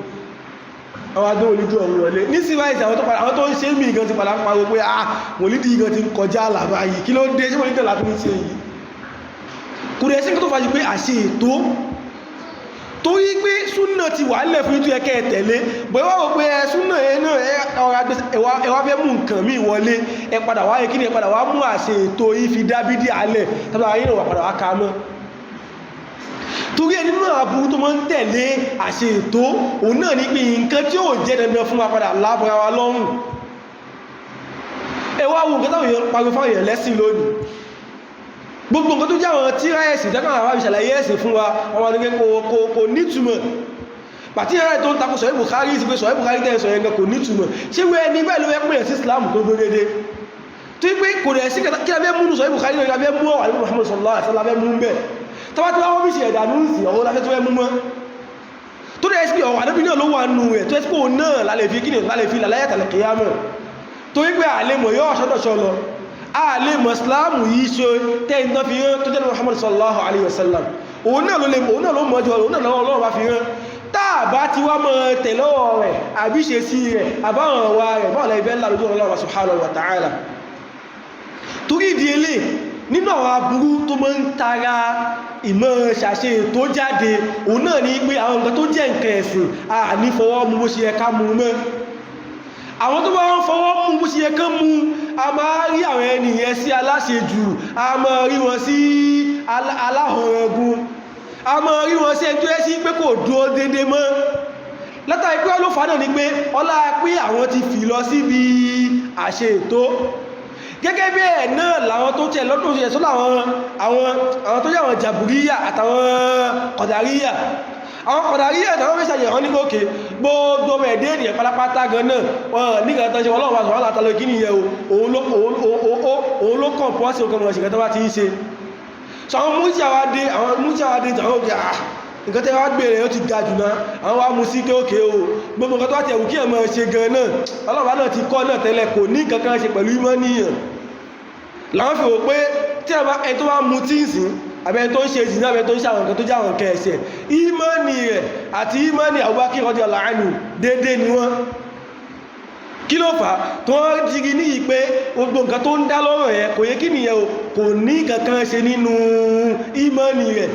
àwọn adó mòlídì ọ̀hún wọlé ní síwáìsì. Àwọn tó padà, àwọn tó ń ṣe mí gan ti padà ń pariwo pé ah, mòlídì gan ti ń kọjá àlàbá yìí, kí ló dé? Ṣé mòlídì náà látún ń ṣe yìí? Kò rẹ̀ sí nǹkan tó fàájú pé àṣe ètò torí pé súnà ti wà nílẹ̀ fún ìtú ẹkẹ́ tẹ̀lé bọ̀. Ẹ wá wò pé ẹ súnà ẹ náà ẹ wá fẹ́ mú nǹkan míì wọlé, ẹ padà wá kí ni, ẹ padà wá mú àṣe ètò yìí fi dá bídí alẹ̀ tàbí ayé náà wà padà wá ká mọ́. Torí ẹ nínú àbúrú tó máa ń tẹ̀lé àṣe ètò òun náà ní pé nǹkan tí ó jẹ́ dandan fún wa padà lábọ́ra wa lọ́rùn. Ẹ wá wo nǹkan táwọn èèyàn pariwo fáwọn èèyàn lẹ́sìn lónìí, gbogbo nǹkan tó jẹ́ àwọn tíra ẹ̀sìn tẹ́kàn àwọn àbíṣàlàyé ẹ̀sìn fún wa, àwọn àdúgbò kò nítumọ̀. Pàtí ẹ̀rẹ́ tó ń takò sọ̀rọ̀ Bukhari sí pé sọ̀rọ̀ Bukhari tẹ́ sọ̀rọ̀ ẹ̀ngàn kò nítumọ̀, ṣé wẹ́ ẹni bẹ́ẹ̀ ló fẹ́ pè sí Islam tó gbé dédé tó pé kò rẹ̀ sí kí la fẹ́ múnú sọ̀rọ̀ Bukhari náà, la fẹ́ mú ọ̀rọ̀ àlú Muhammad sallallahu alaihi wasallam la fẹ́ mú bẹ́ẹ̀ tọ́wọ́ tí wọ́n bí ṣe ẹ̀dà ní ìsìn ọ̀rọ̀ la fẹ́ tó fẹ́ mú mọ́ tó rẹ̀ sí ọ̀rọ̀ àdébí náà ló wà nù rẹ̀ tó ẹ́ sí pé òun náà lálẹ́ fi kí ni lálẹ́ fi lálẹ́ yàtàlẹ̀ kìyàmọ̀ torí pé àlẹ́ mọ̀ yóò ṣọ́dọ̀ṣọ́ lọ àlè mọ̀síláàmù yìí ṣe tẹ́yìn tán fi rán tó jẹ́ Muhammad sallallahu alaihi wasallam, òun náà ló lè òun náà ló mọ́jọ́, òun náà lọ́wọ́ Ọlọ́run bá fi rán. Táà bá ti wá mọ́ tẹ̀lọ́wọ́ rẹ̀ àbí ṣe sí rẹ̀ àbáwọn wa rẹ̀ báwọn lẹ́fẹ́ ńlá lójú Ọlọ́run subhanahu wa ta'ala. Torí ìdí elé nínú àwọn aburú tó mọ́ ń tara ìmọ̀ ṣàṣe tó jáde òun náà ní pé àwọn nǹkan tó jẹ́ nǹkan ẹ̀sìn a ní fọwọ́ mú bó ṣe yẹ ká mú mọ́. Àwọn tó bá ń fọwọ́ mú bó ṣe yẹ kán mú, a máa rí àwọn ènìyàn sí aláṣejù, a máa rí wọn sí aláhọ̀rẹ̀gùn, a máa rí wọn sí ẹjọ́ ẹ́ sí pé kò dúró dédé mọ́. Látàrí pé ló fà náà ni pé ọlá pé àwọn ti fi lọ síbi àṣẹ ètò. Gẹ́gẹ́ bẹ́ẹ̀ náà làwọn tó tẹ̀ lọ́dún ṣe sọ́lá àwọn tó jẹ́ àwọn jàbúríyà àtàwọn kọ̀dàríyà. Àwọn kọ̀dàríyà àtàwọn fẹ́ ṣàyẹ̀wọ́n ní gòkè gbogbo ọmọ ẹ̀dẹ́ ènìyàn pátápátá gan náà wọ́n nígbà tán ṣe Ọlọ́run wa sọ̀rọ̀ látàlọ́ kí nìyẹn o, òun ló kàn pọ́ sí ọkọ̀ mọ̀ ṣìkẹ́ tó bá ti ń ṣe. So àwọn mújíàwádé, àwọn mújíàwádé àwọn òkè àà nǹkan tẹ́ wá gbèrè ó ti ga jù náà, àwọn wá mú sí pé òkè o, gbogbo nǹkan tó bá ti ẹ̀wù kí ẹ̀ máa ṣe gan náà Ọlọ́run náà ti kọ́ náà tẹ́lẹ̀, kò ní nǹkan kan ṣe pẹ̀lú ìmọ̀ níyàn. Làwọn fi wò pé tí ẹ tó bá mu tí ń sìn àbẹ́ tó ń ṣe ìsìn náà, àbẹ́ tó ń ṣe àwọn nǹkan tó jẹ́ àwọn nǹkan ẹ̀ṣẹ̀, ìmọ̀ni rẹ̀ àti ìmọ̀ni Abubakar radiyallahu anhu déédéé ni wọ́n. Kí ló fà á tó wọ́n jígi níyì pé gbogbo nǹkan tó ń dá lọ́rọ̀ yẹn kò yẹ kí nìyẹn o, kò ní kankan ṣe nínú ìmọ̀ni rẹ̀.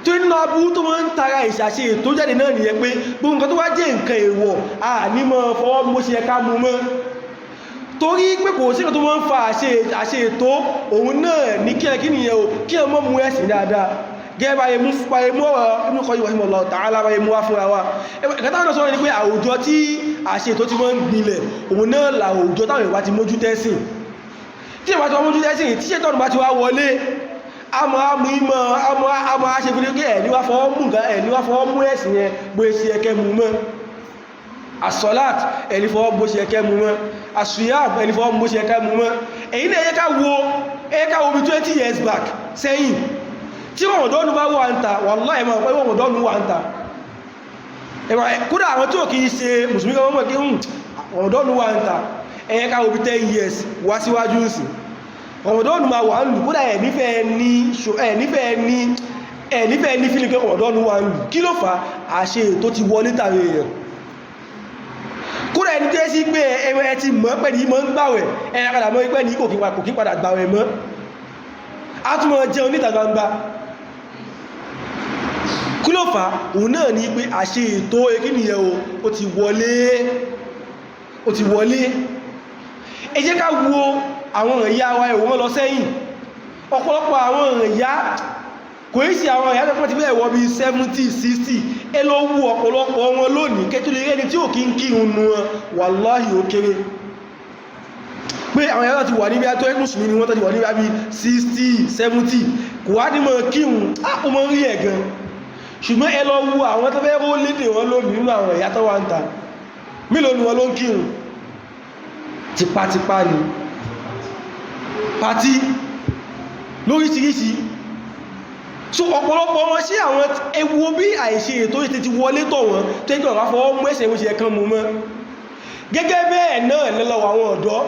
Tó nínú aburú tó máa ń tara ìṣàṣe tó jáde náà nìyẹn pé gbogbo nǹkan tó wá jẹ́ nǹkan èèwọ̀ a ní mọ́ fọwọ́ mú ṣe ká mú mọ́, torí pé kò sí nǹkan tó máa ń fa àṣe ètò òun náà ní kí ẹ kí nìyẹn o, kí ẹ mọ́ mú ẹ̀sìn dáadáa. Gẹ́gẹ́ bá yẹ mú ọ̀rọ̀ Ibn Qayyim rahimahullah ta'ala bá yẹ mú wá fúnra wa, ẹ̀kẹta náà sọ́rọ̀ ni pé àwùjọ tí àṣe ètò ti máa ń gbilẹ̀ òun náà làwùjọ táwọn ìwà ti mójú tẹ́sìn. Tí ìwà ti wá mójú tẹ́sìn, tí ṣètọ́nù bá ti wá wọlé, àmọ́ àmú ìmọ̀ àmọ́ àmọ́ aṣèfìlẹ̀ kí ẹ̀ ní wá fọwọ́ mú nǹkan, ẹ̀ ní wá fọwọ́ mú ẹ̀sìn yẹn bó ṣe ẹkẹ́ mú mọ́. Asọ́lát ẹni fọwọ́ bó ṣe ẹkẹ́ mú mọ́, asuyam ẹni fọwọ́ mú bó ṣe ẹkẹ́ mú mọ́. Èyí náà ẹ̀yẹ ká wo, ẹ̀yẹ ká wo bí 20 years back sẹ́yìn tí Ramadan bá wà ń ta, wallahi ẹ̀mọ̀ pé Ramadan wà ń ta. Ẹwà kódà àwọn tí ò kí ń ṣe mùsùlùmí kan mọ̀ kí ń Ramadan wà ń ta. Ẹ̀yẹ ká wo bí 10 years wá síwájú ń sìn, Ramadan máa wà ń lù. Kódà ẹ̀ nífẹ̀ẹ́ ní ẹ̀ nífẹ̀ẹ́ ní ẹ̀ nífẹ̀ẹ́ ní fílì pé Ramadan wà ń lù. Kí ló fà á? Àṣe tó ti wọlé tàbí èèyàn. Kódà ẹni tẹ́ sí pé ẹwẹ́ ẹ ti mọ̀ pẹ́ ní mọ́ ń gbàwẹ̀, ẹ padà mọ́ pẹ́ ní kò kí padà gbàwẹ̀ mọ́, a tún mọ́ jẹun níta gbangba. Kí ló fà á? Òun náà ní pé àṣe ètò ekínìyàn o, ó ti wọlé, ó ti wọlé. Ẹ jẹ́ ká wo àwọn ìyá wa, ẹ̀wọ̀n wọn lọ sẹ́yìn. Ọ̀pọ̀lọpọ̀ àwọn ìyá, kò í sí àwọn ìyá tó ti bẹ́ẹ̀ wọ bí 70, 60. Ẹ lọ wú ọ̀pọ̀lọpọ̀ wọn lónìí, kẹ́tù lè rẹ́ni tí ò kí ń kírun nu wọn, wàláhì ó kéré. Pé àwọn ìyá ti wà níbi àtọ́ ẹkùn ni wọ́n tó ti wà níbi àbí 60, 70, kò wá ní mọ̀ kírun, á ó mọ̀ rí ẹ̀ gan. Ṣùgbọ́n ẹ lọ wú àwọn tó fẹ́ ró lédè wọn lónìí nínú àwọn ìyá tó wà ń ta, mélòó ni wọn ló ń kírun? Tipátipá ni, pàtí lóríṣiríṣi. So ọ̀pọ̀lọpọ̀ wọn sí àwọn ewu bí àìṣe ètò ìṣe ti wọlé tọ̀ wọ́n tó ń gbọ̀nà fọwọ́ mú ẹsẹ̀ ìwòsì ẹ̀kan mú mọ́. Gẹ́gẹ́ bẹ́ẹ̀ náà lọ́wọ́ àwọn ọ̀dọ́,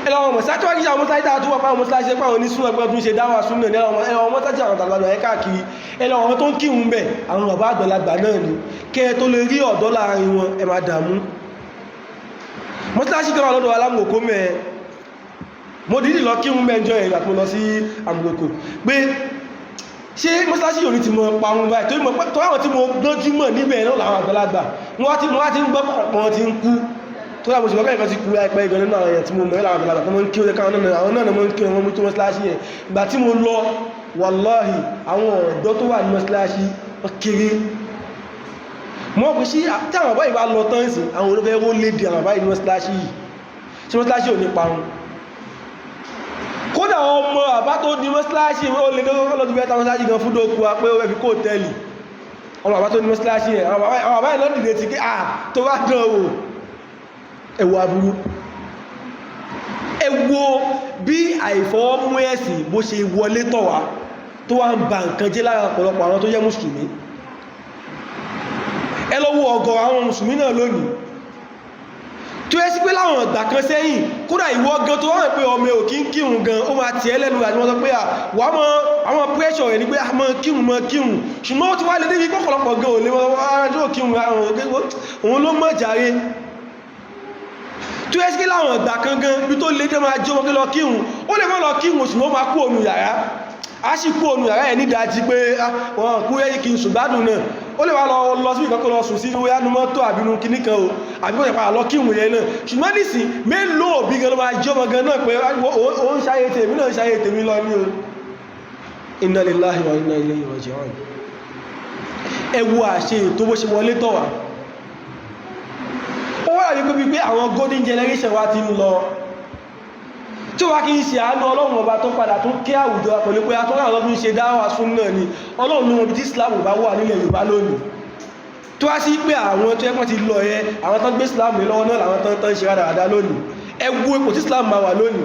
ẹlọ́wọ́ mọ̀sájú wájú àwọn mọ́sájú tó wà pàwọn mọ́sájú pàwọn onísúnà pẹ́ tún ṣe dáwà súnà ní ẹlọ́wọ́ mọ́sájú àwọn tàbí ẹ̀ káàkiri, ẹlọ́wọ́ tó ń kírun bẹ̀, àwọn bàbá àgbàlagbà náà ni. Kẹ́ tó lè rí ọ̀dọ́ láàrin wọn, ẹ máa dààmú. Mọ́sájú kan wà lọ́dọ̀ alámòkó mẹ́ẹ̀, mo dìídì lọ kírun mẹ́jọ ìgbà tó lọ sí àmùkòkò pé ṣé mọ́sálásí yóò ní ti mọ̀ parun báyìí, tó àwọn tí mo gbọ́njú mọ̀ níbẹ̀ náà làwọn àgbàlagbà wọ́n ti ń gbọ́ pọ̀ ti ń kú tó yà. Mo sì mọ́kànlá ti kú láìpẹ́ ìgbà nínú àwọn èèyàn tí mo mọ̀ láwọn àgbàlagbà tó mọ́ ń kí ó lẹ́ka àwọn náà mọ́ ń kí wọn mú tó mọ́sálásí yẹn. Ìgbà tí mo lọ, wàláhì, àwọn ọ̀dọ́ tó wà ní mọ́sálásí wọ́n kéré. Mọ́ pé sí tí àwọn báyìí bá lọ tán sí, àwọn olófẹ́ ó léde àwọn báyìí ní mọ́sálásí yìí, ṣé mọ́sálásí ò ní parun? Kódà ọmọ àbá tó ní mọ́sálásí ó lè lọ́dún mẹ́ta mọ́sálásí gan fún dókú wa pé ó fẹ́ fi kó tẹ́lì. Ọmọ àbá tó ní mọ́sálásí ẹ̀, àwọn àbá ìlọ́ dìde ti kí à tó bá dán wò. Ẹwọ aburú, ẹwọ bí àìfọwọ́mú ẹ̀sìn bó ṣe wọlé tọ̀ wá tó wá ń ba nǹkan jẹ́ lára ọ̀pọ̀lọpọ̀ àwọn tó jẹ́ mùsùlùmí. Ẹ lọ wo ọ̀gọ̀rọ̀ àwọn mùsùlùmí náà lónìí tó yẹ sí pé láwọn ìgbà kan sẹ́yìn, kódà ìwọ gan tó wọ́n pé ọmọ ò kí ń kírun gan, ó máa tiẹ̀ lẹ́nu àti wọ́n sọ pé wà á mọ àwọn pressure rẹ̀ ní pé a mọ kírun, mọ kírun. Ṣùgbọ́n ó ti wá lé débi pọ̀pọ̀lọpọ̀ gan ò lè wọ́n ara tó kírun òun ló mọ̀ jàre. Tó yẹ sí pé láwọn ìgbà kan gan bí tó lé dé máa jẹ́ wọn kí lọ kírun, ó lè mọ́ lọ kírun, ṣùgbọ́n ó máa kú òun yàrá, a sì kú òun yàrá ẹ̀ nídàájí pé wọn kú yẹ́ kí n sùn gbádùn náà. Ó lè wá lọ lọ sí ìkọ́kọ́ lọ sùn sí wíyá nu mọ́tò àbínú kíní kan o, àbí kò yẹpa lọ kírun yẹn náà. Ṣùgbọ́n nísìn, mélòó òbí gan ló máa jẹ́ ọmọ gan náà pé ó ń ṣayé tèmi náà, ń ṣayé tèmi lọ ní o? Inna lillahi wa inna ilayhi raji'un. Ẹ wo àṣe tó bó ṣe wọlé tọ̀ wá. Ó wà ní pé àwọn golden generation wa ti ń lọ, tí ó wá kí ń ṣe àánú Ọlọ́run ọba tó padà tún kí àwùjọ pẹ̀lú pé atọ́lá àwọn tó ń ṣe dáwà súnnà ni. Ọlọ́run ló mọ̀ bí tí Islam bá wà nílẹ̀ Yorùbá lónìí, tó wá sí pé àwọn tó ẹpọ́n ti lọ yẹ, àwọn tán gbé Islam lọ́wọ́ náà làwọn tán tán ṣe rádaràdá lónìí. Ẹ wo ipò tí Islam máa wà lónìí.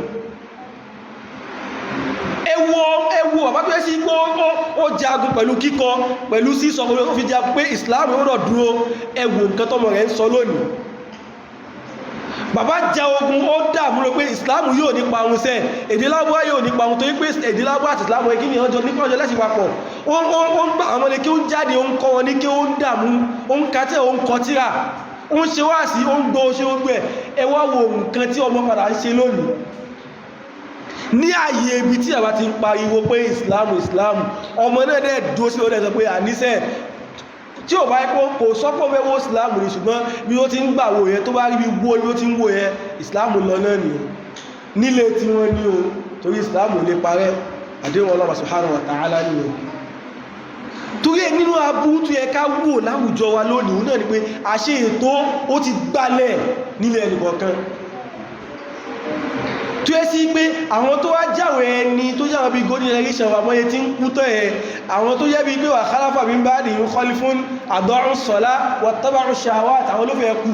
Ẹ wo, ẹ wo bàbá tó yẹ sí pé ó jagun pẹ̀lú kíkọ, pẹ̀lú sísọ, ó fi jagun pé Islam ó rọ̀ dúró. Ẹ wo nǹkan tọ́mọ rẹ̀ ń sọ lónìí. Bàbá ja ogun, ó dààmú lọ pé Islam yóò ní parun sẹ́, èdè lábúwá yóò ní parun, torí pé èdè lábúwá àti Islam kí ni ọjọ́ nípa ọjọ́ lẹ́sìn papọ̀. Ó ń gbà àwọn ọmọdé kí ó ń jáde, ó ń kọ́ wọn ní kí ó ń dààmú, ó ń katẹ́, ó ń kọ tírà, ó ń ṣe wáàsí, ó ń gbọ́, ó ṣe gbogbo ẹ̀. Ẹ wá wo nǹkan tí ọmọ padà ń ṣe lónìí ní ààyè ibi tí àwa ti ń pariwo pé Islam, Islam. Ọmọ náà dẹ̀ dúró sí ọdẹ sọ pé àníṣe tí ò bá ipò kò sọ́pọ̀ mẹ́wọ́ Islam ní, ṣùgbọ́n bí ó ti ń gbà wò yẹn, tó bá rí bí gbó bí ó ti ń wò yẹn, Islam lọ náà nìyẹn nílé tí wọ́n ní o, torí Islam lè parẹ́. Àdéhùn Ọlọ́run subhanahu wa ta'ala nìyẹn. Torí ẹ nínú aburú tó yẹ ká wò láwùjọ wa lónìí náà ni pé àṣẹ ètò ó ti gbálẹ̀ nílé ẹnìkọ̀ọ̀kan, tó yẹ sí pé àwọn tó wá jáwé ẹni tó jáwé bí golden generation wà mọ́ye tí ń kú tọ́ ẹ̀, àwọn tó yẹ bí pé wà khalafa min ba'dihim khalfun ada'u s-salah wattaba'u shahawat, àwọn ló fẹ́ kú.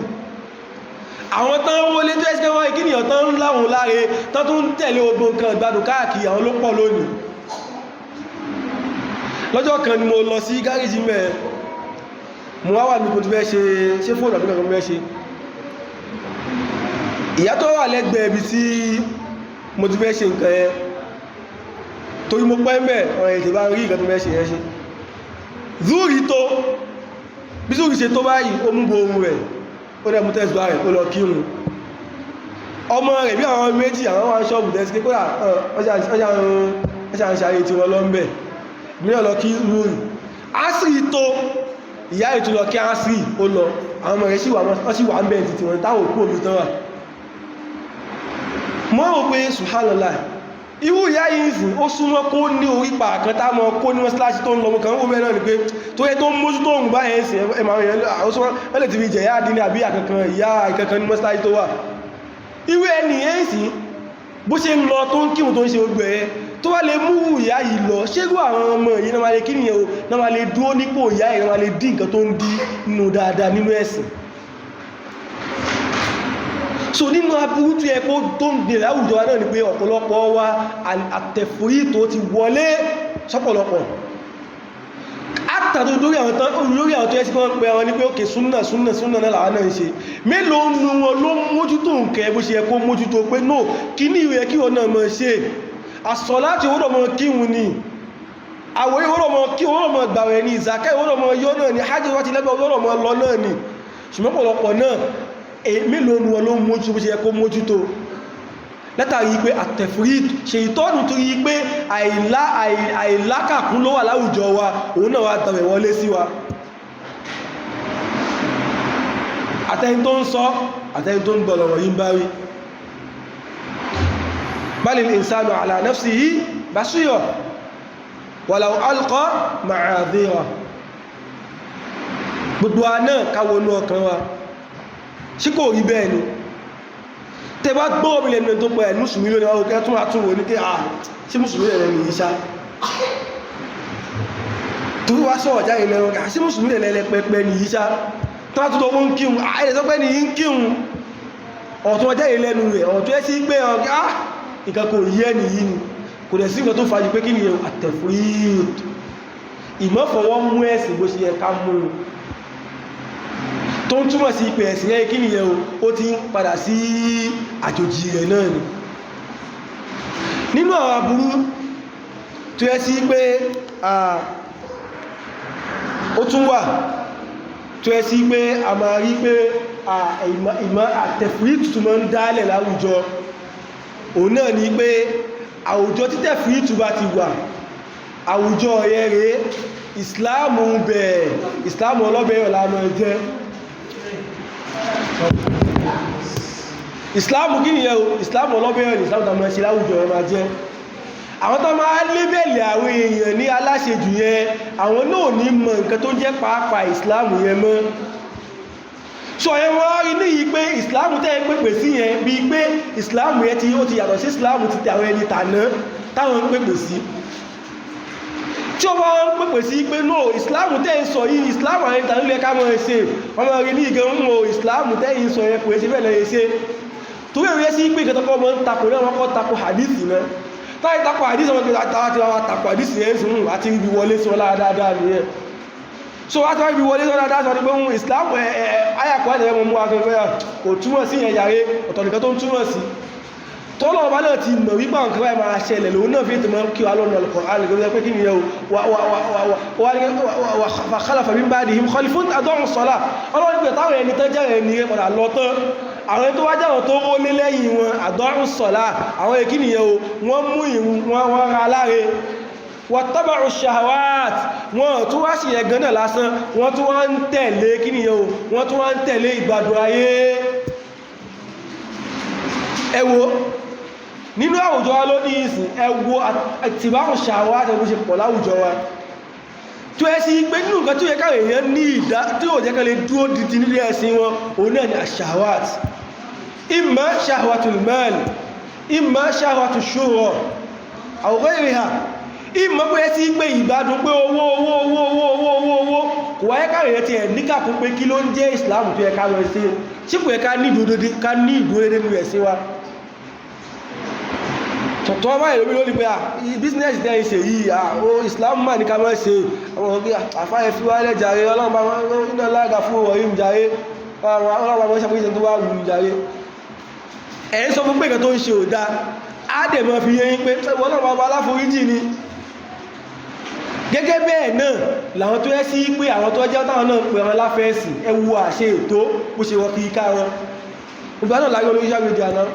Àwọn tán wọlé tó ẹ́sìkẹ́ wọ́n ìkíníyàn tán ń láwọn láre tán tún tẹ̀lé ogun nǹkan ìgbádùn káàkiri, àwọn ló pọ̀ lónìí. Lọ́jọ́ kan ni mo lọ sí gáríjì mẹ́, Mo wá wà ní kò tó fẹ́ ṣe ṣé fóònù àbí kankan fẹ́ ṣe. Ìyá tó wà lẹ́gbẹ̀ẹ́ ibi tí mo ti fẹ́ ṣe nǹkan yẹn, torí mo pẹ́ mẹ́ ọ̀rọ̀ ètè bá ń rí nǹkan tó fẹ́ ṣe yẹn ṣe. Zúrì tó bí zúrì ṣe tó báyìí, ó mú bo ohun rẹ̀, ó dẹ̀ mú tẹ́sùbá rẹ̀, ó lọ kírun. Ọmọ rẹ̀ bí àwọn méjì, àwọn wá ṣọ́ọ̀bù tẹ́sí pé kódà ọjà ń ṣàyè tí wọ́n lọ ń bẹ̀ mìíràn lọ kí zúrì. Ásìrì tó, ìyá ètò lọ kí ásìrì, ó lọ. Àwọn ọmọ rẹ̀ sì wà ń bẹ̀ títí wọn táwọn òkú omi tán wà. Mọ́ rò pé subhanallah, irú ìyá yìí ń sìn, ó súnmọ́ kó ní orí pa kan tá mọ́ kó ní mọ́síláṣí tó ń lọ. Mọ́ kan ó bẹ́ẹ̀ náà ni pé tó yẹ tó ń mójú tó ń bá ẹ̀ sìn, ẹ̀mà àwọn èèyàn ó súnmọ́ wọ́n lè ti fi jẹ̀yà dín ní àbí àkankan ìyá ìkankan ní mọ́síláṣí tó wà. Irú ẹni ẹ̀ ń sìn, bó ṣe ń lọ tó ń kírun tó ń ṣe gbogbo ẹ̀, tó wá lè mú ìyá yìí lọ, ṣérú àwọn ọmọ yìí náà máa lè kí nìyẹn o, náà máa lè dúró nípò ìyá yìí, náà máa lè dín nǹkan tó ń dí nínú dáadáa nínú ẹ̀sìn? So nínú aburú tó yẹ kó tó ń gbèrè àwùjọ wa náà ni pé ọ̀pọ̀lọpọ̀ wa, àtẹ̀fòrí tó ti wọlé sọ́pọ̀lọpọ̀ àtàtò lórí àwọn tó yẹ sí wọ́n pẹ àwọn ní pé òkè súnnà súnnà súnnà náà làwọn náà ń ṣe. Mélòó nu wọn ló mójútó nǹkan bó ṣe yẹ kó mójútó pé no, kí ní ìwé kí wọn náà mọ̀ ṣe àsọ láti owó mọ̀ kíhun ni àwọ̀ ìwọ́rọ̀ mọ̀ kí owó mọ̀ gbàwẹ̀ ni, ìzàkẹ́ ìwọ́rọ̀ mọ̀ yọ náà ni, hajj wá ti lẹ́gbẹ̀ẹ́ owó mọ̀ lọ náà ni. Ṣùgbọ́n pọ̀lọpọ̀ náà, mélòó nu wọn ló mójútó bó ṣe yẹ kó mójútó, látàrí pé àtẹ̀fúrí ṣe ìtọ́nù tó yí pé àìlákàkún ló wà láwùjọ wa, òun náà wá tàwẹ̀ wọlé sí wa. Àtẹni tó ń sọ, àtẹni tó ń gbọ́ lọ̀rọ̀ yìí ń bá rí. Balil insanu ala nafsihi basira walau alqa ma'adhira. Gbogbo wa náà káwọnú ọkàn wa, ṣé kò rí bẹ́ẹ̀ ni? Tẹ bá gbọ́ omi lẹ́nu tó pẹ̀ mùsùlùmí lónìí, wọ́n kẹ́ tún àtúnwò ní kí à ṣe mùsùlùmí lẹ́nu yìí ṣá tó wá sọ̀rọ̀ jáde lẹ́nu, kí à ṣe mùsùlùmí lẹ́nu pẹpẹ ní yìí ṣá tó wá tó tó ń kírun, àìlẹ̀ tó pẹ́ ní yìí ń kírun, ọ̀tún jáde lẹ́nu rẹ̀, ọ̀tún ẹ́ sí pé ọ̀gá nǹkan kò yé ẹni yìí ni. Kò dẹ̀ sí nǹkan tó fàájú pé kí ni àtẹ̀fúrí ìmọ̀fọwọ́ mú ẹ̀sìn bó ṣe yẹ ká mú un, tó ń túmọ̀ sí ìpè ẹ̀sìn yẹn kí nìyẹn o, ó ti ń padà sí àjòjì rẹ̀ náà ni. Nínú àwọn aburú tó yẹ sí pé ó tún wà tó yẹ sí pé a máa rí pé ìmọ̀ àtẹ̀fúrí tuntun máa ń dálẹ̀ láwùjọ, òun náà ni pé àwùjọ títẹ̀fúrí tún bá ti wà, àwùjọ yẹn rèé, ìsìláàmù bẹ̀, ìsìláàmù ọlọ́bẹ̀ yọ̀ la máa jẹ́. Ìsìláàmù kí nìyẹn o? Ìsìláàmù ọlọ́bẹ̀rẹ̀ ní ìsìláàmù tàbí ṣe láwùjọ ẹ máa jẹ́. Àwọn tó máa lébẹ̀lẹ̀ àwọn èèyàn ní aláṣejù yẹn, àwọn náà ní mọ̀ nǹkan tó jẹ́ pàápàá ìsìláàmù yẹn mọ́. So ẹ wọ́n rí ní yìí pé ìsìláàmù tẹ́ ń pèpè sí yẹn, bíi pé ìsìláàmù yẹn tí ó ti yàtọ̀ sí ìsìláàmù ti tẹ àwọn ẹni tàná táwọn ń pèpè sí. Tí ó bá ń pèpè sí pé no, ìsìláàmù tẹ́ ń sọ yìí, ìsìláàmù àwọn ẹni tàná ló yẹ ká mọ̀ ẹ ṣe, wọ́n máa rí ní ìgan ń mọ ìsìláàmù tẹ́ ń sọ yẹn kò ṣe bẹ́ẹ̀ lẹ́yẹ ṣe. Torí èrè sí pé ìkẹtọ́kọ́ mọ́ ń takò náà, wọ́n kọ́ takò hadith náà, táyé takò hadith wọn kí wọ́n ti wá takò hadith yẹn sùn àti ibi wọlé sí wọn dáadáa nìyẹn. So wá tí wọ́n ibi wọlé sí wọn dáadáa sọ ni pé ń Islam ayàkọ́ àti ẹ̀mọ́ mú akẹ́kọ̀ọ́ kò túmọ̀ sí yẹn yàrá, ọ̀tọ̀ nìkan tó ń túmọ̀ sí. Tọ́lọ̀ ọba náà ti mọ̀ wípé àwọn kan máa ṣẹlẹ̀, lòun náà fi ètò máa ń kí wa lọ́nà Al-Qur'an gẹ́gẹ́ pé kí nìyẹn o, wa khalafa min ba'dihim khalfun ada'u s-salah. Ọlọ́run pé táwọn ẹni tán jẹ́ ẹni rẹ̀ padà lọ tán, àwọn ẹni tó wá jáwọn tó ró lé lẹ́yìn wọn ada'u s-salah, àwọn èkí nìyẹn o, wọ́n mú ìrun wọn ra láre, wattaba'u shahawat, wọ́n tún wá sí yẹn gan náà lásán, wọ́n tún wá ń tẹ̀lé kí nìyẹn o, wọ́n tún wá ń tẹ̀lé ìgbádùn ayé. Ẹ wo nínú àwùjọ wa lónìí ìsìn, ẹ wo àtìbáhùn ṣàwọ́ àtẹ̀bù ṣe pọ̀ láwùjọ wa, tó ẹ sí pé nínú nǹkan tí ó yẹ káwọn èèyàn ní ìdá tí ó jẹ́ ká lè dúró didi nílé ẹ̀sìn wọn, òun náà ni àṣàwàt, imma ṣàwàtul mal, imma ṣàwàtul shuhra aw ghayriha, imma pé ẹ sí pé ìgbádùn pé owó owó owó owó owó owó owó kò wáyé káwọn èèyàn ti ẹ̀ níkàkún pé kí ló ń jẹ́ ìsìláàmù tó yẹ ká lọ sí, sípò yẹ ká ní ìdúró dédé nínú ẹ̀sìn wa. Tọ́ báyìí lómi lónìí pé à business tẹ́ ń ṣe yìí, à ó Islam mà ní ká mọ́ ṣe. Àwọn òbí àfáà fi wálẹ̀ jàre, Ọlọ́run bá wọn iná lága fún ọ̀rọ̀ yìí jàre, Ọlọ́run bá wọn ṣàpèjì tó wà wù ú jàre. Ẹ̀ ń sọ fún pé nǹkan tó ń ṣe ò dáa, á dẹ̀ mọ́ fi yé yín pé Ọlọ́run bá aláforíjì ni. Gẹ́gẹ́ bẹ́ẹ̀ náà làwọn tó yẹ sí pé àwọn tó jẹ́ táwọn náà pè wọn láfẹ́ẹ̀sì, ẹ wo àṣẹ ètò bó ṣe wọ́n kiri ká wọn. Ìgbà náà láyé olórí social media náà.